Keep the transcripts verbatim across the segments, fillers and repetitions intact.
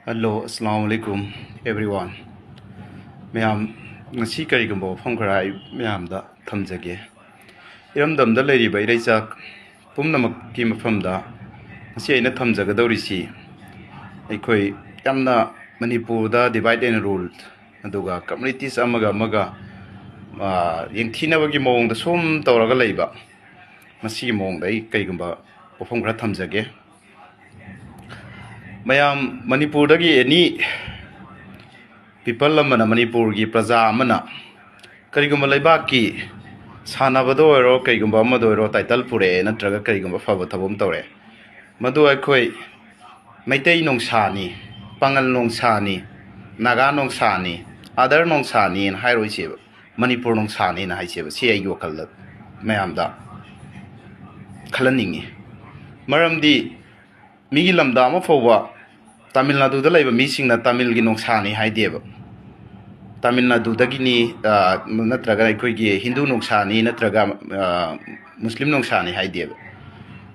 Hello, Assalamu alaikum, everyone. ꯃꯌꯥꯝ, ꯉꯁꯤ ꯀꯔꯤꯒꯨꯝꯕ ꯋꯥꯐꯝ ꯈꯔ ꯑꯩ ꯃꯌꯥꯝꯗ ꯊꯝꯖꯒꯦ꯫ ꯏꯔꯝꯗꯝꯗ ꯂꯩꯔꯤꯕ ꯏꯔꯩꯆꯥ ꯄꯨꯝꯅꯃꯛꯀꯤ ꯃꯐꯝꯗ ꯉꯁꯤ ꯑꯩꯅ ꯊꯝꯖꯒꯗꯧꯔꯤꯁꯤ, ꯑꯩꯈꯣꯏ ꯌꯥꯝꯅ ꯃꯅꯤꯄꯨꯔꯗ divide and rule, ꯑꯗꯨꯒ communities ꯑꯃꯒ ꯑꯃꯒ, ꯑ, ꯌꯦꯡꯊꯤꯅꯕꯒꯤ ꯃꯑꯣꯡꯗ ꯁꯨꯝ ꯇꯧꯔꯒ ꯂꯩꯕ, ꯃꯁꯤꯒꯤ ꯃꯑꯣꯡꯗ ꯑꯩ ꯀꯔꯤꯒꯨꯝꯕ ꯋꯥꯐꯝ ꯈꯔ ꯊꯝꯖꯒꯦ꯫ ꯃꯌꯥꯝ, ꯃꯅꯤꯄꯨꯔꯗꯒꯤ any people ꯑꯃꯅ, ꯃꯅꯤꯄꯨꯔꯒꯤ ꯄ꯭ꯔꯖꯥ ꯑꯃꯅ ꯀꯔꯤꯒꯨꯝꯕ ꯂꯩꯕꯥꯛꯀꯤ ꯁꯥꯟꯅꯕꯗ ꯑꯣꯏꯔꯣ, ꯀꯩꯒꯨꯝꯕ ꯑꯃꯗ ꯑꯣꯏꯔꯣ, title ꯄꯨꯔꯛꯑꯦ ꯅꯠꯇ꯭ꯔꯒ ꯀꯔꯤꯒꯨꯝꯕ ꯐꯕ ꯊꯕꯛ ꯑꯃ ꯇꯧꯔꯦ, ꯃꯗꯨ ꯑꯩꯈꯣꯏ ꯃꯩꯇꯩ ꯅꯣꯡꯁꯥꯅꯤ, ꯄꯥꯉꯜ ꯅꯣꯡꯁꯥꯅꯤ, ꯅꯥꯒꯥ ꯅꯣꯡꯁꯥꯅꯤ, other ꯅꯣꯡꯁꯥꯅꯤꯅ ꯍꯥꯏꯔꯣꯏꯁꯦꯕ, ꯃꯅꯤꯄꯨꯔ ꯅꯣꯡꯁꯥꯅꯤꯅ ꯍꯥꯏꯁꯦꯕ꯫ ꯁꯤ ꯑꯩꯒꯤ ꯋꯥꯈꯜꯗ ꯃꯌꯥꯝꯗ ꯈꯜꯍꯟꯅꯤꯡꯉꯤ꯫ ꯃꯔꯝꯗꯤ ꯃꯤꯒꯤ ꯂꯝꯗ ꯑꯃ ꯐꯥꯎꯕ, ꯇꯥꯃꯤꯜ ꯅꯥꯗꯨꯗ ꯂꯩꯕ ꯃꯤꯁꯤꯡꯅ ꯇꯥꯃꯤꯜꯒꯤ ꯅꯣꯡꯁꯥꯅꯤ ꯍꯥꯏꯗꯦꯕ, ꯇꯥꯃꯤꯜ ꯅꯥꯗꯨꯗꯒꯤꯅꯤ, ꯑ, ꯅꯠꯇ꯭ꯔꯒ ꯑꯩꯈꯣꯏꯒꯤ ꯍꯤꯟꯗꯨ ꯅꯣꯡꯁꯥꯅꯤ ꯅꯠꯇ꯭ꯔꯒ, ꯑ, ꯃꯨꯁꯂꯤꯝ ꯅꯣꯡꯁꯥꯅꯤ ꯍꯥꯏꯗꯦꯕ,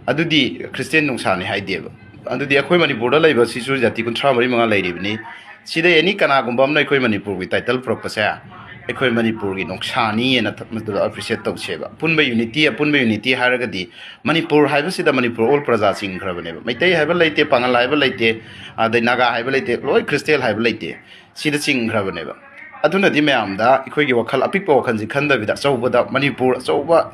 ꯑꯗꯨꯗꯤ ꯈ꯭ꯔꯤꯁꯇꯤꯌꯥꯟ ꯅꯣꯡꯁꯥꯅꯤ ꯍꯥꯏꯗꯦꯕ꯫ ꯑꯗꯨꯗꯤ ꯑꯩꯈꯣꯏ ꯃꯅꯤꯄꯨꯔꯗ ꯂꯩꯕ ꯁꯤꯁꯨ ꯖꯥꯇꯤ ꯀꯨꯟꯊ꯭ꯔꯥ ꯃꯔꯤ ꯃꯉꯥ ꯂꯩꯔꯤꯕꯅꯤ꯫ ꯁꯤꯗ any ꯀꯅꯥꯒꯨꯝꯕ ꯑꯃꯅ ꯑꯩꯈꯣꯏ ꯃꯅꯤꯄꯨꯔꯒꯤ title ꯄꯨꯔꯛꯄꯁꯦ, ꯑꯩꯈꯣꯏ ꯃꯅꯤꯄꯨꯔꯒꯤ ꯅꯣꯡꯁꯥꯅꯤꯅ ꯊ-, ꯃꯗꯨꯗ appreciate ꯇꯧꯁꯦꯕ꯫ ꯑꯄꯨꯟꯕ unity, ꯑꯄꯨꯟꯕ unity ꯍꯥꯏꯔꯒꯗꯤ ꯃꯅꯤꯄꯨꯔ ꯍꯥꯏꯕꯁꯤꯗ ꯃꯅꯤꯄꯨꯔ all ꯄ꯭ꯔꯖꯥ ꯆꯤꯡꯈ꯭ꯔꯕꯅꯦꯕ꯫ ꯃꯩꯇꯩ ꯍꯥꯏꯕ ꯂꯩꯇꯦ, ꯄꯥꯉꯜ ꯍꯥꯏꯕ ꯂꯩꯇꯦ, ꯑꯗꯩ ꯅꯥꯒꯥ ꯍꯥꯏꯕ ꯂꯩꯇꯦ, ꯂꯣꯏ ꯈ꯭ꯔꯤꯁꯇꯦꯜ ꯍꯥꯏꯕ ꯂꯩꯇꯦ꯫ ꯁꯤꯗ ꯆꯤꯡꯈ꯭ꯔꯕꯅꯦꯕ꯫ ꯑꯗꯨꯅꯗꯤ ꯃꯌꯥꯝꯗ ꯑꯩꯈꯣꯏꯒꯤ ꯋꯥꯈꯜ ꯑꯄꯤꯛꯄ ꯋꯥꯈꯜꯁꯤ ꯈꯟꯗꯕꯤꯗ ꯑꯆꯧꯕꯗ ꯃꯅꯤꯄꯨꯔ, ꯑꯆꯧꯕ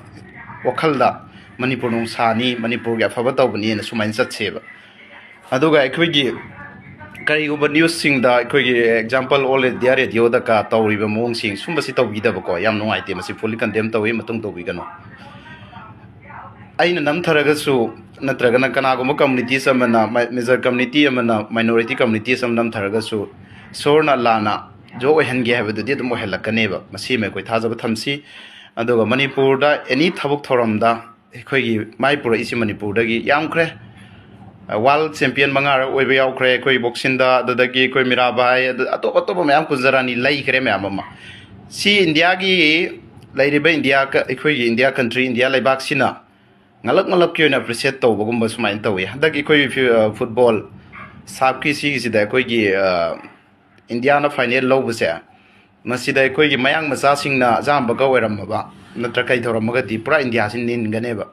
ꯋꯥꯈꯜꯗ ꯃꯅꯤꯄꯨꯔ ꯅꯣꯡꯁꯥꯅꯤ, ꯃꯅꯤꯄꯨꯔꯒꯤ ꯑꯐꯕ ꯇꯧꯕꯅꯤꯅ ꯁꯨꯃꯥꯏꯅ ꯆꯠꯁꯦꯕ꯫ ꯑꯗꯨꯒ ꯑꯩꯈꯣꯏꯒꯤ ꯀꯔꯤꯒꯨꯝꯕ ꯅ꯭ꯌꯨꯁꯁꯤꯡꯗ, ꯑꯩꯈꯣꯏꯒꯤ example All India Radioꯗꯀ ꯇꯧꯔꯤꯕ ꯃꯑꯣꯡꯁꯤꯡ ꯁꯨꯝꯕꯁꯤ ꯇꯧꯕꯤꯗꯕꯀꯣ, ꯌꯥꯝ ꯅꯨꯡꯉꯥꯏꯇꯦ꯫ ꯃꯁꯤ fully condemn ꯇꯧꯏ, ꯃꯇꯨꯡ ꯇꯧꯕꯤꯒꯅꯨ꯫ ꯑꯩꯅ ꯅꯝꯊꯔꯒꯁꯨ ꯅꯠꯇ꯭ꯔꯒꯅ ꯀꯅꯥꯒꯨꯝꯕ communities ꯑꯃꯅ, ꯃ-, major community ꯑꯃꯅ minority communities ꯑꯃ ꯅꯝꯊꯔꯒꯁꯨ ꯏꯁꯣꯔꯅ ꯂꯥꯟꯅ ꯖꯣ ꯑꯣꯏꯍꯟꯒꯦ ꯍꯥꯏꯕꯗꯨꯗꯤ ꯑꯗꯨꯝ ꯑꯣꯏꯍꯜꯂꯛꯀꯅꯦꯕ꯫ ꯃꯁꯤꯃ ꯑꯩꯈꯣꯏ ꯊꯥꯖꯕ ꯊꯝꯁꯤ꯫ ꯑꯗꯨꯒ ꯃꯅꯤꯄꯨꯔꯗ any ꯊꯕꯛ ꯊꯧꯔꯝꯗ ꯑꯩꯈꯣꯏꯒꯤ ꯃꯥꯏ ꯄꯨꯔꯛꯏꯁꯤ ꯃꯅꯤꯄꯨꯔꯗꯒꯤ ꯌꯥꯝꯈ꯭ꯔꯦ꯫ ꯋꯥꯔꯜ ꯆꯦꯝꯄꯤꯌꯟ ꯃꯉꯥꯔꯛ ꯑꯣꯏꯕ ꯌꯥꯎꯈ꯭ꯔꯦ ꯑꯩꯈꯣꯏ ꯕꯣꯛꯁꯤꯡꯗ, ꯑꯗꯨꯗꯒꯤ ꯑꯩꯈꯣꯏ ꯃꯤꯔꯥꯕꯥꯏ, ꯑꯗꯨ ꯑꯇꯣꯞ ꯑꯇꯣꯞꯄ ꯃꯌꯥꯝ ꯀꯨꯟꯖꯔꯥꯅꯤ ꯂꯩꯈ꯭ꯔꯦ ꯃꯌꯥꯝ ꯑꯃ꯫ ꯁꯤ ꯏꯟꯗꯤꯌꯥꯒꯤ ꯂꯩꯔꯤꯕ ꯏꯟꯗꯤꯌꯥ ꯀ-, ꯑꯩꯈꯣꯏꯒꯤ ꯏꯟꯗꯤꯌꯥ country, ꯏꯟꯗꯤꯌꯥ ꯂꯩꯕꯥꯛꯁꯤꯅ ꯉꯂꯞ ꯉꯂꯞꯀꯤ ꯑꯣꯏꯅ appreciate ꯇꯧꯕꯒꯨꯝꯕ ꯁꯨꯃꯥꯏꯅ ꯇꯧꯋꯤ꯫ ꯍꯟꯗꯛ ꯑꯩꯈꯣꯏ ꯐꯤ-, ꯑ, football ꯁꯥꯞꯀꯤ ꯁꯤꯒꯤꯁꯤꯗ ꯑꯩꯈꯣꯏꯒꯤ, ꯑ, ꯏꯟꯗꯤꯌꯥꯅ ꯐꯥꯏꯅꯦꯜ ꯂꯧꯕꯁꯦ, ꯃꯁꯤꯗ ꯑꯩꯈꯣꯏꯒꯤ ꯃꯌꯥꯡ ꯃꯆꯥꯁꯤꯡꯅ ꯑꯌꯥꯝꯕꯒ ꯑꯣꯏꯔꯝꯃꯕ ꯅꯠꯇ꯭ꯔ ꯀꯩ ꯇꯧꯔꯝꯃꯒꯗꯤ ꯄꯨꯔꯥ ꯏꯟꯗꯤꯌꯥꯁꯤ ꯅꯤꯟꯒꯅꯦꯕ꯫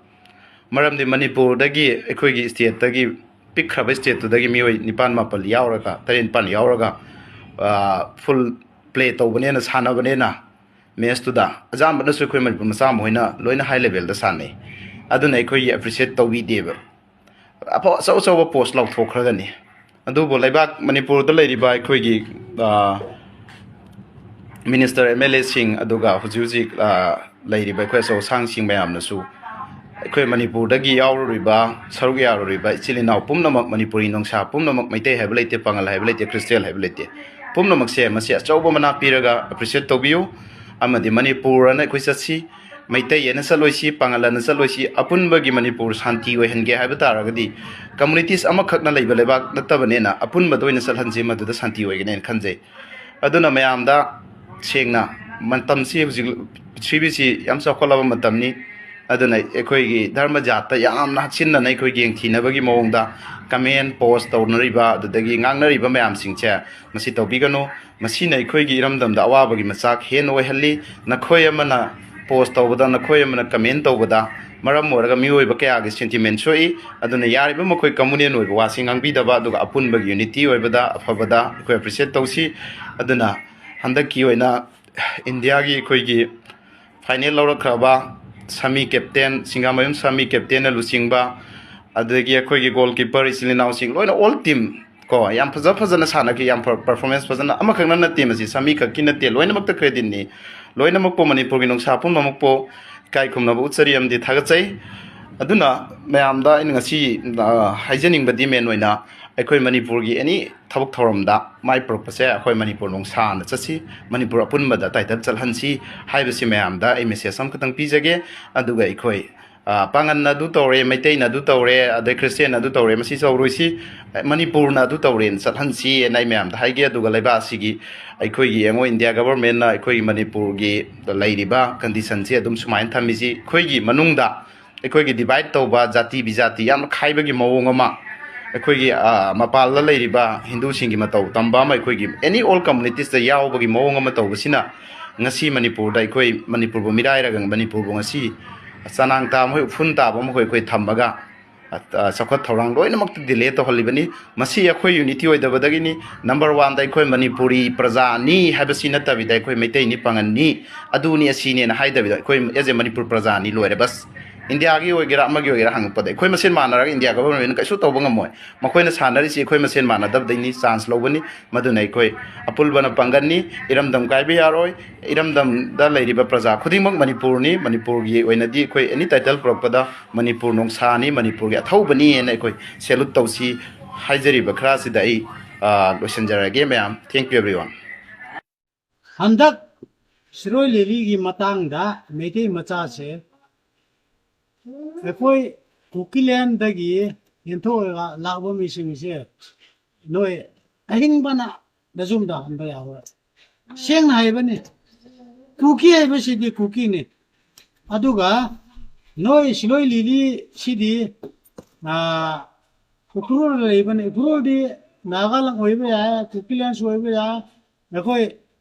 ꯃꯔꯝꯗꯤ ꯃꯅꯤꯄꯨꯔꯗꯒꯤ, ꯑꯩꯈꯣꯏꯒꯤ ꯁ꯭ꯇꯦꯠꯇꯒꯤ, ꯄꯤꯛꯈ꯭ꯔꯕ ꯁ꯭ꯇꯦꯠꯇꯨꯗꯒꯤ ꯃꯤꯑꯣꯏ ꯅꯤꯄꯥꯟ ꯃꯥꯄꯜ ꯌꯥꯎꯔꯒ, ꯇꯔꯦꯠ ꯅꯤꯄꯥꯟ ꯌꯥꯎꯔꯒ, ꯑ, ꯐꯨꯜ ꯄ꯭ꯂꯦ ꯇꯧꯕꯅꯦꯅ, ꯁꯥꯟꯅꯕꯅꯦꯅ, ꯃꯦꯠꯁꯇꯨꯗ ꯑꯌꯥꯝꯕꯅꯁꯨ ꯑꯩꯈꯣꯏ ꯃꯅꯤꯄꯨꯔ ꯃꯆꯥ ꯑꯃ ꯍꯣꯏꯅ ꯂꯣꯏꯅ ꯍꯥꯏ ꯂꯦꯚꯦꯜꯗ ꯁꯥꯟꯅꯩ꯫ ꯑꯗꯨꯅ ꯑꯩꯈꯣꯏꯒꯤ ꯑꯦꯄ꯭ꯔꯤꯁꯤꯌꯦꯠ ꯇꯧꯕꯤꯗꯦꯕ꯫ ꯑꯐꯥꯎ ꯑꯆꯧ ꯑꯆꯧꯕ ꯄꯣꯁ ꯂꯥꯎꯊꯣꯛꯈ꯭ꯔꯒꯅꯤ꯫ ꯑꯗꯨꯕꯨ ꯂꯩꯕꯥꯛ ꯃꯅꯤꯄꯨꯔꯗ ꯂꯩꯔꯤꯕ ꯑꯩꯈꯣꯏꯒꯤ, ꯑ, ꯃꯤꯅꯤꯁꯇꯔ, ꯑꯦꯝ ꯑꯦꯜ ꯑꯦꯁꯤꯡ, ꯑꯗꯨꯒ ꯍꯧꯖꯤꯛ ꯍꯧꯖꯤꯛ, ꯑ, ꯂꯩꯔꯤꯕ ꯑꯩꯈꯣꯏ ꯑꯆꯧ ꯑꯁꯥꯡꯁꯤꯡ ꯃꯌꯥꯝꯅꯁꯨ ꯑꯩꯈꯣꯏ ꯃꯅꯤꯄꯨꯔꯗꯒꯤ ꯌꯥꯎꯔꯨꯔꯤꯕ, ꯁꯔꯨꯛ ꯌꯥꯔꯨꯔꯤꯕ ꯏꯆꯤꯜ ꯏꯅꯥꯎ ꯄꯨꯝꯅꯃꯛ, ꯃꯅꯤꯄꯨꯔꯤ ꯅꯨꯡꯁꯥ ꯄꯨꯝꯅꯃꯛ, ꯃꯩꯇꯩ ꯍꯥꯏꯕ ꯂꯩꯇꯦ, ꯄꯥꯉꯜ ꯍꯥꯏꯕ ꯂꯩꯇꯦ, ꯈ꯭ꯔꯤꯁꯇꯤꯌꯥꯟ ꯍꯥꯏꯕ ꯂꯩꯇꯦ, ꯄꯨꯝꯅꯃꯛꯁꯦ ꯃꯁꯤ ꯑꯆꯧꯕ ꯃꯅꯥ ꯄꯤꯔꯒ ꯑꯦꯄ꯭ꯔꯤꯁꯤꯌꯦꯠ ꯇꯧꯕꯤꯌꯨ꯫ ꯑꯃꯗꯤ ꯃꯅꯤꯄꯨꯔ ꯑꯅ ꯑꯩꯈꯣꯏ ꯆꯠꯁꯤ, ꯃꯩꯇꯩ ꯑꯅ ꯆꯠꯂꯣꯏꯁꯤ, ꯄꯥꯉꯜ ꯑꯅ ꯆꯠꯂꯣꯏꯁꯤ, ꯑꯄꯨꯟꯕꯒꯤ ꯃꯅꯤꯄꯨꯔ ꯁꯥꯟꯇꯤ ꯑꯣꯏꯍꯟꯒꯦ ꯍꯥꯏꯕ ꯇꯥꯔꯒꯗꯤ, ꯀꯝꯃꯨꯅꯤꯇꯤꯁ ꯑꯃꯈꯛꯅ ꯂꯩꯕ ꯂꯩꯕꯥꯛ ꯅꯠꯇꯕꯅꯤꯅ, ꯑꯄꯨꯟꯕꯗ ꯑꯣꯏꯅ ꯆꯠꯍꯟꯁꯤ, ꯃꯗꯨꯗ ꯁꯥꯟꯇꯤ ꯑꯣꯏꯒꯅꯦꯅ ꯈꯟꯖꯩ꯫ ꯑꯗꯨꯅ ꯃꯌꯥꯝꯗ ꯁꯦꯡꯅ, ꯃꯇꯝꯁꯤ ꯍꯧꯖꯤꯛ ꯄ꯭ꯔꯤꯊꯤꯕꯤꯁꯤ ꯌꯥꯝ ꯆꯥꯎꯈꯠꯂꯕ ꯃꯇꯝꯅꯤ꯫ ꯑꯗꯨꯅ ꯑꯩꯈꯣꯏꯒꯤ ꯙꯔꯃ ꯖꯥꯠꯇ ꯌꯥꯝꯅ ꯍꯛꯆꯤꯟꯅꯅ ꯑꯩꯈꯣꯏ ꯌꯦꯡꯊꯤꯅꯕꯒꯤ ꯃꯑꯣꯡꯗ ꯀꯃꯦꯟ ꯄꯣꯁ ꯇꯧꯅꯔꯤꯕ, ꯑꯗꯨꯗꯒꯤ ꯉꯥꯡꯅꯔꯤꯕ ꯃꯌꯥꯝꯁꯤꯡꯁꯦ, ꯃꯁꯤ ꯇꯧꯕꯤꯒꯅꯨ꯫ ꯃꯁꯤꯅ ꯑꯩꯈꯣꯏꯒꯤ ꯏꯔꯝꯗꯝꯗ ꯑꯋꯥꯕꯒꯤ ꯃꯆꯥꯛ ꯍꯦꯟꯅ ꯑꯣꯏꯍꯜꯂꯤ꯫ ꯅꯈꯣꯏ ꯑꯃꯅ ꯄꯣꯁ ꯇꯧꯕꯗ, ꯅꯈꯣꯏ ꯑꯃꯅ ꯀꯃꯦꯟ ꯇꯧꯕꯗ ꯃꯔꯝ ꯑꯣꯏꯔꯒ ꯃꯤꯑꯣꯏꯕ ꯀꯌꯥꯒꯤ ꯁꯦꯟꯇꯤꯃꯦꯟ ꯁꯣꯛꯏ꯫ ꯑꯗꯨꯅ ꯌꯥꯔꯤꯕ ꯃꯈꯩ ꯀꯝꯃꯨꯅꯦꯜ ꯑꯣꯏꯕ ꯋꯥꯁꯤ ꯉꯥꯡꯕꯤꯗꯕ, ꯑꯗꯨꯒ ꯑꯄꯨꯟꯕꯒꯤ ꯌꯨꯅꯤꯇꯤ ꯑꯣꯏꯕꯗ, ꯑꯐꯕꯗ ꯑꯩꯈꯣꯏ ꯑꯦꯄ꯭ꯔꯤꯁꯤꯌꯦꯠ ꯇꯧꯁꯤ꯫ ꯑꯗꯨꯅ ꯍꯟꯗꯛꯀꯤ ꯑꯣꯏꯅ ꯏꯟꯗꯤꯌꯥꯒꯤ ꯑꯩꯈꯣꯏꯒꯤ ꯐꯥꯏꯅꯦꯜ ꯂꯧꯔꯛꯈ꯭ꯔꯕ ꯁꯃꯤ ꯀꯦꯞꯇꯦꯟ, ꯁꯤꯡꯒꯥꯃꯌꯨꯝ ꯁꯃꯤ ꯀꯦꯞꯇꯦꯟꯅ ꯂꯨꯆꯤꯡꯕ, ꯑꯗꯒꯤ ꯑꯩꯈꯣꯏꯒꯤ ꯒꯣꯜꯀꯤꯄꯔ ꯏꯆꯤꯜ ꯏꯅꯥꯎꯁꯤꯡ ꯂꯣꯏꯅ, ꯑꯣꯜ ꯇꯤꯝ ꯀꯣ, ꯌꯥꯝ ꯐꯖ ꯐꯖꯅ ꯁꯥꯟꯅꯈꯤ, ꯌꯥꯝ ꯄꯔꯐꯣꯔꯃꯦꯟꯁ ꯐꯖꯅ, ꯑꯃꯈꯛꯅ ꯅꯠꯇꯦ ꯃꯁꯤ, ꯁꯃꯤ ꯈꯛꯀꯤ ꯅꯠꯇꯦ, ꯂꯣꯏꯅꯃꯛꯇ ꯀ꯭ꯔꯦꯗꯤꯠꯅꯤ꯫ ꯂꯣꯏꯅꯃꯛꯄꯨ, ꯃꯅꯤꯄꯨꯔꯒꯤ ꯅꯨꯡꯁꯥ ꯄꯨꯝꯅꯃꯛꯄꯨ ꯏꯀꯥꯏ ꯈꯨꯝꯅꯕ ꯎꯠꯆꯔꯤ ꯑꯃꯗꯤ ꯊꯥꯒꯠꯆꯩ꯫ ꯑꯗꯨꯅ ꯃꯌꯥꯝꯗ ꯑꯩꯅ ꯉꯁꯤ, ꯑ, ꯍꯥꯏꯖꯅꯤꯡꯕꯗꯤ ꯃꯦꯟ ꯑꯣꯏꯅ ꯑꯩꯈꯣꯏ ꯃꯅꯤꯄꯨꯔꯒꯤ ꯑꯦꯅꯤ ꯊꯕꯛ ꯊꯧꯔꯝꯗ ꯃꯥꯏ ꯄꯨꯔꯛꯄꯁꯦ ꯑꯩꯈꯣꯏ ꯃꯅꯤꯄꯨꯔ ꯅꯨꯡꯁꯥꯅ ꯆꯠꯁꯤ, ꯃꯅꯤꯄꯨꯔ ꯑꯄꯨꯟꯕꯗ ꯇꯥꯏꯇꯜ ꯆꯠꯍꯟꯁꯤ ꯍꯥꯏꯕꯁꯤ ꯃꯌꯥꯝꯗ ꯑꯩ ꯃꯦꯁꯦꯖ ꯑꯃꯈꯛꯇꯪ ꯄꯤꯖꯒꯦ꯫ ꯑꯗꯨꯒ ꯑꯩꯈꯣꯏ, ꯑ, ꯄꯥꯉꯟꯅ ꯑꯗꯨ ꯇꯧꯔꯦ, ꯃꯩꯇꯩꯅ ꯑꯗꯨ ꯇꯧꯔꯦ, ꯑꯗꯩ ꯈ꯭ꯔꯤꯁꯇꯤꯌꯥꯟꯅ ꯑꯗꯨ ꯇꯧꯔꯦ, ꯃꯁꯤ ꯇꯧꯔꯣꯏꯁꯤ, ꯃꯅꯤꯄꯨꯔꯅ ꯑꯗꯨ ꯇꯧꯔꯦꯅ ꯆꯠꯍꯟꯁꯤꯅ ꯑꯩ ꯃꯌꯥꯝꯗ ꯍꯥꯏꯒꯦ꯫ ꯑꯗꯨꯒ ꯂꯩꯕꯥꯛ ꯑꯁꯤꯒꯤ, ꯑꯩꯈꯣꯏꯒꯤ ꯌꯦꯡꯉꯣ, ꯏꯟꯗꯤꯌꯥ ꯒꯚꯔꯟꯃꯦꯟꯠꯅ ꯑꯩꯈꯣꯏꯒꯤ ꯃꯅꯤꯄꯨꯔꯒꯤ ꯂꯩꯔꯤꯕ ꯀꯟꯗꯤꯁꯟꯁꯤ ꯑꯗꯨꯝ ꯁꯨꯃꯥꯏꯅ ꯊꯝꯃꯤꯁꯤ, ꯑꯩꯈꯣꯏꯒꯤ ꯃꯅꯨꯡꯗ ꯑꯩꯈꯣꯏꯒꯤ ꯗꯤꯚꯥꯏꯠ ꯇꯧꯕ, ꯖꯥꯇꯤ ꯕꯤꯖꯥꯇꯤ ꯌꯥꯝꯅ ꯈꯥꯏꯕꯒꯤ ꯃꯑꯣꯡ ꯑꯃ, ꯑꯩꯈꯣꯏꯒꯤ, ꯑ, ꯃꯄꯥꯟꯗ ꯂꯩꯔꯤꯕ ꯍꯤꯟꯗꯨꯁꯤꯡꯒꯤ ꯃꯇꯧ ꯇꯝꯕ ꯑꯃ, ꯑꯩꯈꯣꯏꯒꯤ any all communities ꯇ ꯌꯥꯎꯕꯒꯤ ꯃꯑꯣꯡ ꯑꯃ ꯇꯧꯕꯁꯤꯅ ꯉꯁꯤ ꯃꯅꯤꯄꯨꯔꯗ, ꯑꯩꯈꯣꯏ ꯃꯅꯤꯄꯨꯔꯕꯨ ꯃꯤꯔꯥꯏꯔꯒ ꯃꯅꯤꯄꯨꯔꯕꯨ ꯉꯁꯤ ꯆꯅꯥꯡ ꯇꯥꯕ ꯃꯈꯣꯏ, ꯎꯐꯨꯟ ꯇꯥꯕ ꯃꯈꯣꯏ ꯑꯩꯈꯣꯏ ꯊꯝꯃꯒ, ꯑ, ꯆꯥꯎꯈꯠ ꯊꯧꯔꯥꯡ ꯂꯣꯏꯅꯃꯛꯇ delay ꯇꯧꯍꯜꯂꯤꯕꯅꯤ꯫ ꯃꯁꯤ ꯑꯩꯈꯣꯏ unity ꯑꯣꯏꯗꯕꯗꯒꯤꯅꯤ꯫ Number one ꯗ ꯑꯩꯈꯣꯏ ꯃꯅꯤꯄꯨꯔꯤ ꯄ꯭ꯔꯖꯥꯅꯤ ꯍꯥꯏꯕꯁꯤ ꯅꯠꯇꯕꯤꯗ, ꯑꯩꯈꯣꯏ ꯃꯩꯇꯩꯅꯤ, ꯄꯥꯉꯟꯅꯤ, ꯑꯗꯨꯅꯤ ꯑꯁꯤꯅꯦꯅ ꯍꯥꯏꯗꯕꯤꯗ, ꯑꯩꯈꯣꯏ as a ꯃꯅꯤꯄꯨꯔ ꯄ꯭ꯔꯖꯥꯅꯤ, ꯂꯣꯏꯔꯦ, ꯕꯁ꯫ ꯏꯟꯗꯤꯌꯥꯒꯤ ꯑꯣꯏꯒꯦꯔꯥ ꯑꯃꯒꯤ ꯑꯣꯏꯒꯦꯔꯥ ꯍꯪꯉꯛꯄꯗ, ꯑꯩꯈꯣꯏ ꯃꯁꯦꯟ ꯃꯥꯟꯅꯔꯒ ꯏꯟꯗꯤꯌꯥ government ꯅ ꯀꯩꯁꯨ ꯇꯧꯕ ꯉꯝꯃꯣꯏ꯫ ꯃꯈꯣꯏꯅ ꯁꯥꯟꯅꯔꯤꯁꯤ ꯑꯩꯈꯣꯏ ꯃꯁꯦꯟ ꯃꯥꯟꯅꯗꯕꯗꯩꯅꯤ, chance ꯂꯧꯕꯅꯤ꯫ ꯃꯗꯨꯅ ꯑꯩꯈꯣꯏ ꯑꯄꯨꯟꯕꯅ ꯄꯥꯡꯒꯟꯅꯤ, ꯏꯔꯝꯗꯝ ꯀꯥꯏꯕ ꯌꯥꯔꯣꯏ꯫ ꯏꯔꯝꯗꯝꯗ ꯂꯩꯔꯤꯕ ꯄ꯭ꯔꯖꯥ ꯈꯨꯗꯤꯡꯃꯛ ꯃꯅꯤꯄꯨꯔꯅꯤ꯫ ꯃꯅꯤꯄꯨꯔꯒꯤ ꯑꯣꯏꯅꯗꯤ ꯑꯩꯈꯣꯏ any title ꯄꯨꯔꯛꯄꯗ ꯃꯅꯤꯄꯨꯔ ꯅꯣꯡꯁꯥꯅꯤ, ꯃꯅꯤꯄꯨꯔꯒꯤ ꯑꯊꯧꯕꯅꯤ ꯍꯥꯏꯅ ꯑꯩꯈꯣꯏ salute ꯇꯧꯁꯤ ꯍꯥꯏꯖꯔꯤꯕ ꯈꯔꯁꯤꯗ ꯑꯩ, ꯑ, ꯂꯣꯏꯁꯤꯟꯖꯔꯒꯦ ꯃꯌꯥꯝ꯫ Thank you everyone꯫ ꯍꯟꯗꯛ ꯁꯤꯔꯣꯏ ꯂꯤꯂꯤꯒꯤ ꯃꯇꯥꯡꯗ ꯃꯩꯇꯩ ꯃꯆꯥꯁꯦ ꯑꯩꯈꯣꯏ ꯀꯨꯀꯤꯂꯦꯟꯗꯒꯤ ꯌꯦꯟꯊꯣꯛꯑꯒ ꯂꯥꯛꯄ ꯃꯤꯁꯤꯡꯁꯦ ꯅꯣꯏ ꯑꯍꯤꯡꯕꯅ ꯅꯌꯨꯝꯗ ꯍꯟꯕ ꯌꯥꯔꯣꯏ꯫ ꯁꯦꯡꯅ ꯍꯥꯏꯕꯅꯤ, ꯀꯨꯀꯤ ꯍꯥꯏꯕꯁꯤꯗꯤ ꯀꯨꯀꯤꯅꯤ꯫ ꯑꯗꯨꯒ ꯅꯣꯏ ꯁꯤꯔꯣꯏ ꯂꯤꯂꯤꯁꯤꯗꯤ, ꯑꯥ, ꯎꯈ꯭ꯔꯨꯜ ꯂꯩꯕꯅꯤ꯫ ꯎꯈ꯭ꯔꯨꯜꯗꯤ ꯅꯥꯒꯥꯂꯦꯟ ꯑꯣꯏꯕ ꯌꯥꯏ, ꯀꯨꯀꯤꯂꯦꯟꯁꯨ ꯑꯣꯏꯕ ꯌꯥꯏ꯫ ꯑꯩꯈꯣꯏ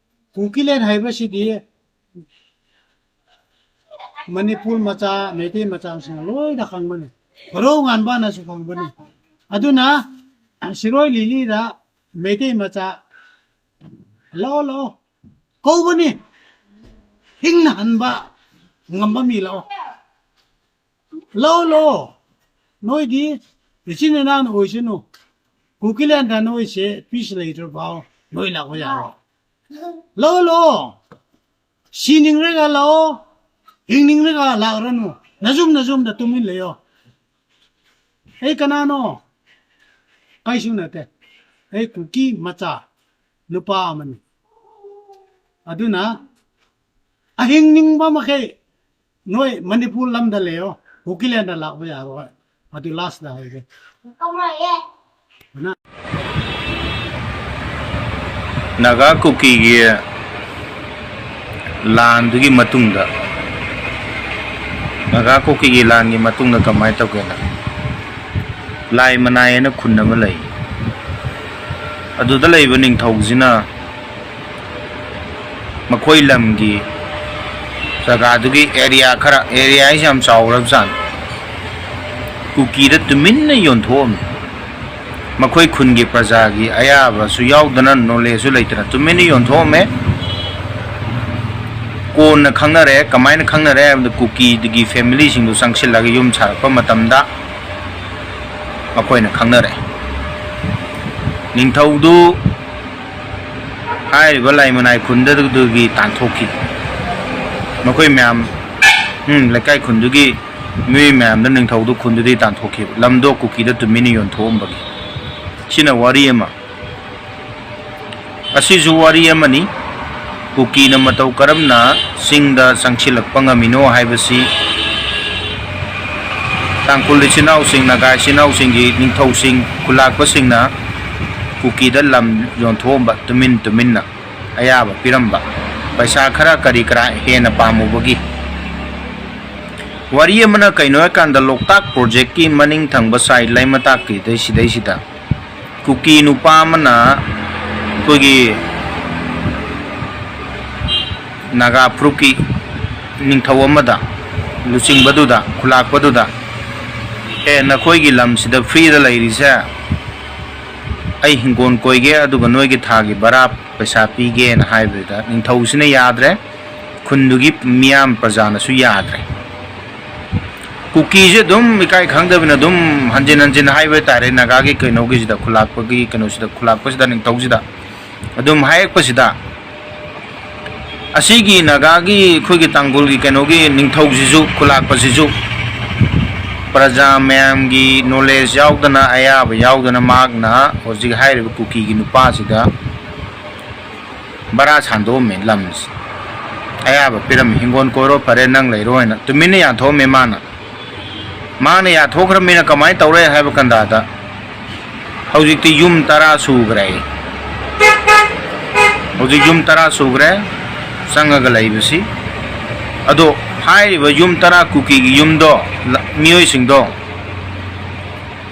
ꯀꯨꯀꯤꯂꯦꯟ ꯍꯥꯏꯕꯁꯤꯗꯤ ꯃꯅꯤꯄꯨꯔ ꯃꯆꯥ, ꯃꯩꯇꯩ ꯃꯆꯥꯁꯤꯡꯅ ꯂꯣꯏꯅ ꯈꯪꯕꯅꯤ, ꯈꯣꯔꯧ ꯉꯥꯟꯕꯅꯁꯨ ꯈꯪꯕꯅꯤ꯫ ꯑꯗꯨꯅ ꯁꯤꯔꯣꯏ ꯂꯤꯂꯤꯗ ꯃꯩꯇꯩ ꯃꯆꯥ ꯂꯥꯛꯑꯣ, ꯂꯥꯛꯑꯣ ꯀꯧꯕꯅꯤ, ꯍꯤꯡꯅ ꯍꯟꯕ ꯉꯝꯕ ꯃꯤ ꯂꯥꯛꯑꯣ꯫ ꯂꯥꯛꯑꯣ, ꯂꯥꯛꯑꯣ꯫ ꯅꯣꯏꯗꯤ ꯏꯆꯤꯟ ꯏꯅꯥꯎꯅ ꯑꯣꯏꯁꯅꯨ꯫ ꯀꯨꯀꯤꯂꯦꯟꯗ ꯅꯣꯏꯁꯦ peace ꯂꯩꯇ꯭ꯔ ꯐꯥꯎ ꯅꯣꯏ ꯂꯥꯛꯄ ꯌꯥꯔꯣꯏ꯫ ꯂꯥꯛꯑꯣ, ꯂꯥꯛꯑꯣ꯫ ꯁꯤꯅꯤꯡꯔꯒ ꯂꯥꯛꯑꯣ, ꯍꯤꯡꯅꯤꯡꯔꯒ ꯂꯥꯛꯔꯅꯨ꯫ ꯅꯌꯨꯝ ꯅꯌꯨꯝꯗ ꯇꯨꯃꯤꯟ ꯂꯩꯌꯣ꯫ ꯑꯩ ꯀꯅꯥꯅꯣ? ꯀꯩꯁꯨ ꯅꯠꯇꯦ꯫ ꯑꯩ ꯀꯨꯀꯤ ꯃꯆꯥ ꯅꯨꯄꯥ ꯑꯃꯅꯤ꯫ ꯑꯗꯨꯅ ꯑꯍꯤꯡꯅꯤꯡꯕ ꯃꯈꯩ ꯅꯣꯏ ꯃꯅꯤꯄꯨꯔ ꯂꯝꯗ ꯂꯩꯌꯣ, ꯀꯨꯀꯤꯂꯦꯟꯗ ꯂꯥꯛꯄ ꯌꯥꯔꯣꯏ꯫ ꯑꯗꯨ last ꯇ ꯍꯥꯏꯒꯦ꯫ ꯅꯥꯒꯥ ꯀꯨꯀꯤꯒꯤ ꯂꯥꯟꯗꯨꯒꯤ ꯃꯇꯨꯡꯗ, ꯅꯥꯒꯥ ꯀꯨꯀꯤꯒꯤ ꯂꯥꯟꯒꯤ ꯃꯇꯨꯡꯗ ꯀꯃꯥꯏꯅ ꯇꯧꯒꯦꯅ? ꯂꯥꯏ ꯃꯅꯥꯏ ꯍꯥꯏꯅ ꯈꯨꯟ ꯑꯃ ꯂꯩ꯫ ꯑꯗꯨꯗ ꯂꯩꯕ ꯅꯤꯡꯊꯧꯁꯤꯅ ꯃꯈꯣꯏ ꯂꯝꯒꯤ ꯖꯒꯥꯗꯨꯒꯤ ꯑꯦꯔꯤꯌꯥ ꯈꯔ, ꯑꯦꯔꯤꯌꯥ ꯍꯥꯏꯁꯦ ꯌꯥꯝ ꯆꯥꯎꯔꯕꯖꯥꯠꯅꯤ, ꯀꯨꯀꯤꯗ ꯇꯨꯃꯤꯟꯅ ꯌꯣꯟꯊꯣꯛꯑꯝꯃꯤ꯫ ꯃꯈꯣꯏ ꯈꯨꯟꯒꯤ ꯄ꯭ꯔꯖꯥꯒꯤ ꯑꯌꯥꯕꯁꯨ ꯌꯥꯎꯗꯅ, ꯅꯣꯂꯦꯖꯁꯨ ꯂꯩꯇꯅ ꯇꯨꯃꯤꯟꯅ ꯌꯣꯟꯊꯣꯛꯑꯝꯃꯦ꯫ ꯀꯣꯟꯅ ꯈꯪꯅꯔꯦ꯫ ꯀꯃꯥꯏꯅ ꯈꯪꯅꯔꯦ ꯍꯥꯏꯕꯗ, ꯀꯨꯀꯤꯗꯨꯒꯤ ꯐꯦꯃꯤꯂꯤꯁꯤꯡꯗꯨ ꯆꯪꯁꯤꯜꯂꯒ ꯌꯨꯝ ꯁꯥꯔꯛꯄ ꯃꯇꯝꯗ ꯃꯈꯣꯏꯅ ꯈꯪꯅꯔꯦ꯫ ꯅꯤꯡꯊꯧꯗꯨ ꯍꯥꯏꯔꯤꯕ ꯂꯥꯏꯃꯅꯥꯏ ꯈꯨꯟꯗꯨꯗꯒꯤ ꯇꯥꯟꯊꯣꯛꯈꯤ꯫ ꯃꯈꯣꯏ ꯃꯌꯥꯝ, ꯎꯝ, ꯂꯩꯀꯥꯏ ꯈꯨꯟꯗꯨꯒꯤ ꯃꯤꯑꯣꯏ ꯃꯌꯥꯝꯗ ꯅꯤꯡꯊꯧꯗꯨ ꯈꯨꯟꯗꯨꯗꯒꯤ ꯇꯥꯟꯊꯣꯛꯈꯤꯕ, ꯂꯝꯗꯣ ꯀꯨꯀꯤꯗ ꯇꯨꯃꯤꯟꯅ ꯌꯣꯟꯊꯣꯛꯑꯝꯕꯒꯤ꯫ ꯁꯤꯅ ꯋꯥꯔꯤ ꯑꯃ꯫ ꯑꯁꯤꯁꯨ ꯋꯥꯔꯤ ꯑꯃꯅꯤ꯫ ꯀꯨꯀꯤꯅ ꯃꯇꯧ ꯀꯔꯝꯅ ꯆꯤꯡꯗ ꯆꯪꯁꯤꯜꯂꯛꯄ ꯉꯝꯃꯤꯅꯣ ꯍꯥꯏꯕꯁꯤ ꯇꯥꯡꯈꯨꯜ ꯏꯆꯤꯟ ꯏꯅꯥꯎꯁꯤꯡ, ꯅꯥꯒꯥ ꯏꯆꯤꯟ ꯏꯅꯥꯎꯁꯤꯡꯒꯤ ꯅꯤꯡꯊꯧꯁꯤꯡ, ꯈꯨꯂꯥꯛꯄꯁꯤꯡꯅ ꯀꯨꯀꯤꯗ ꯂꯝ ꯌꯣꯟꯊꯣꯛꯑꯝꯕ, ꯇꯨꯃꯤꯟ ꯇꯨꯃꯤꯟꯅ ꯑꯌꯥꯕ ꯄꯤꯔꯝꯕ, ꯄꯩꯁꯥ ꯈꯔ ꯀꯔꯤ ꯀꯔꯥ ꯍꯦꯟꯅ ꯄꯥꯝꯃꯨꯕꯒꯤ꯫ ꯋꯥꯔꯤ ꯑꯃꯅ ꯀꯩꯅꯣ ꯍꯥꯏꯀꯥꯟꯗ, ꯂꯣꯛꯇꯥꯛ ꯄ꯭ꯔꯣꯖꯦꯛꯀꯤ ꯃꯅꯤꯡ ꯊꯪꯕ ꯁꯥꯏꯠ ꯂꯩꯃꯇꯥꯛꯀꯤꯗꯩ ꯁꯤꯗꯩꯁꯤꯗ ꯀꯨꯀꯤ ꯅꯨꯄꯥ ꯑꯃꯅ ꯑꯩꯈꯣꯏꯒꯤ ꯅꯥꯒꯥ ꯐꯨꯔꯨꯞꯀꯤ ꯅꯤꯡꯊꯧ ꯑꯃꯗ, ꯂꯨꯆꯤꯡꯕꯗꯨꯗ, ꯈꯨꯂꯥꯛꯄꯗꯨꯗ, "ꯑꯦ, ꯅꯈꯣꯏꯒꯤ ꯂꯝꯁꯤꯗ ꯐ꯭ꯔꯤꯗ ꯂꯩꯔꯤꯁꯦ, ꯑꯩ ꯍꯤꯡꯒꯣꯜ ꯀꯣꯏꯒꯦ, ꯑꯗꯨꯒ ꯅꯣꯏꯒꯤ ꯊꯥꯒꯤ ꯕꯔꯥ ꯄꯩꯁꯥ ꯄꯤꯒꯦꯅ" ꯍꯥꯏꯕꯗꯨꯗ ꯅꯤꯡꯊꯧꯁꯤꯅ ꯌꯥꯗ꯭ꯔꯦ, ꯈꯨꯟꯗꯨꯒꯤ ꯃꯤꯌꯥꯝ ꯄ꯭ꯔꯖꯥꯅꯁꯨ ꯌꯥꯗ꯭ꯔꯦ꯫ ꯀꯨꯀꯤꯁꯦ ꯑꯗꯨꯝ ꯏꯀꯥꯏ ꯈꯪꯗꯕꯅ ꯑꯗꯨꯝ ꯍꯟꯖꯤꯟ ꯍꯟꯖꯤꯟ ꯍꯥꯏꯕ ꯇꯥꯔꯦ, ꯅꯥꯒꯥꯒꯤ ꯀꯩꯅꯣꯒꯤꯁꯤꯗ, ꯈꯨꯂꯥꯛꯄꯒꯤ ꯀꯩꯅꯣꯁꯤꯗ, ꯈꯨꯂꯥꯛꯄꯁꯤꯗ, ꯅꯤꯡꯊꯧꯁꯤꯗ ꯑꯗꯨꯝ ꯍꯥꯏꯔꯛꯄꯁꯤꯗ, ꯑꯁꯤꯒꯤ ꯅꯥꯒꯥꯒꯤ, ꯑꯩꯈꯣꯏꯒꯤ ꯇꯥꯡꯈꯨꯜꯒꯤ ꯀꯩꯅꯣꯒꯤ ꯅꯤꯡꯊꯧꯁꯤꯁꯨ, ꯈꯨꯂꯥꯛꯄꯁꯤꯁꯨ ꯄ꯭ꯔꯖꯥ ꯃꯌꯥꯝꯒꯤ ꯅꯣꯂꯦꯖ ꯌꯥꯎꯗꯅ, ꯑꯌꯥꯕ ꯌꯥꯎꯗꯅ, ꯃꯍꯥꯛꯅ ꯍꯧꯖꯤꯛ ꯍꯥꯏꯔꯤꯕ ꯀꯨꯀꯤꯒꯤ ꯅꯨꯄꯥꯁꯤꯗ ꯕꯔꯥ ꯁꯥꯟꯗꯣꯛꯑꯝꯃꯦ ꯂꯝꯁꯦ꯫ ꯑꯌꯥꯕ ꯄꯤꯔꯝꯃꯤ, "ꯍꯤꯡꯒꯣꯜ ꯀꯣꯏꯔꯣ, ꯐꯔꯦ, ꯅꯪ ꯂꯩꯔꯣ" ꯍꯥꯏꯅ ꯇꯨꯃꯤꯟꯅ ꯌꯥꯟꯊꯣꯛꯑꯝꯃꯦ ꯃꯥꯅ꯫ ꯃꯥꯅ ꯌꯥꯟꯊꯣꯛꯈ꯭ꯔꯕꯅꯤꯅ ꯀꯃꯥꯏꯅ ꯇꯧꯔꯦ ꯍꯥꯏꯕ ꯀꯥꯟꯗ, ꯍꯧꯖꯤꯛꯇꯤ ꯌꯨꯝ ꯇꯔꯥ ꯁꯨꯈ꯭ꯔꯦ꯫ ꯍꯧꯖꯤꯛ ꯌꯨꯝ ꯇꯔꯥ ꯁꯨꯈ꯭ꯔꯦ ꯆꯪꯉꯒ ꯂꯩꯕꯁꯤ꯫ ꯑꯗꯣ ꯍꯥꯏꯔꯤꯕ ꯌꯨꯝ ꯇꯔꯥ ꯀꯨꯀꯤꯒꯤ ꯌꯨꯝꯗꯣ, ꯂ-, ꯃꯤꯑꯣꯏꯁꯤꯡꯗꯣ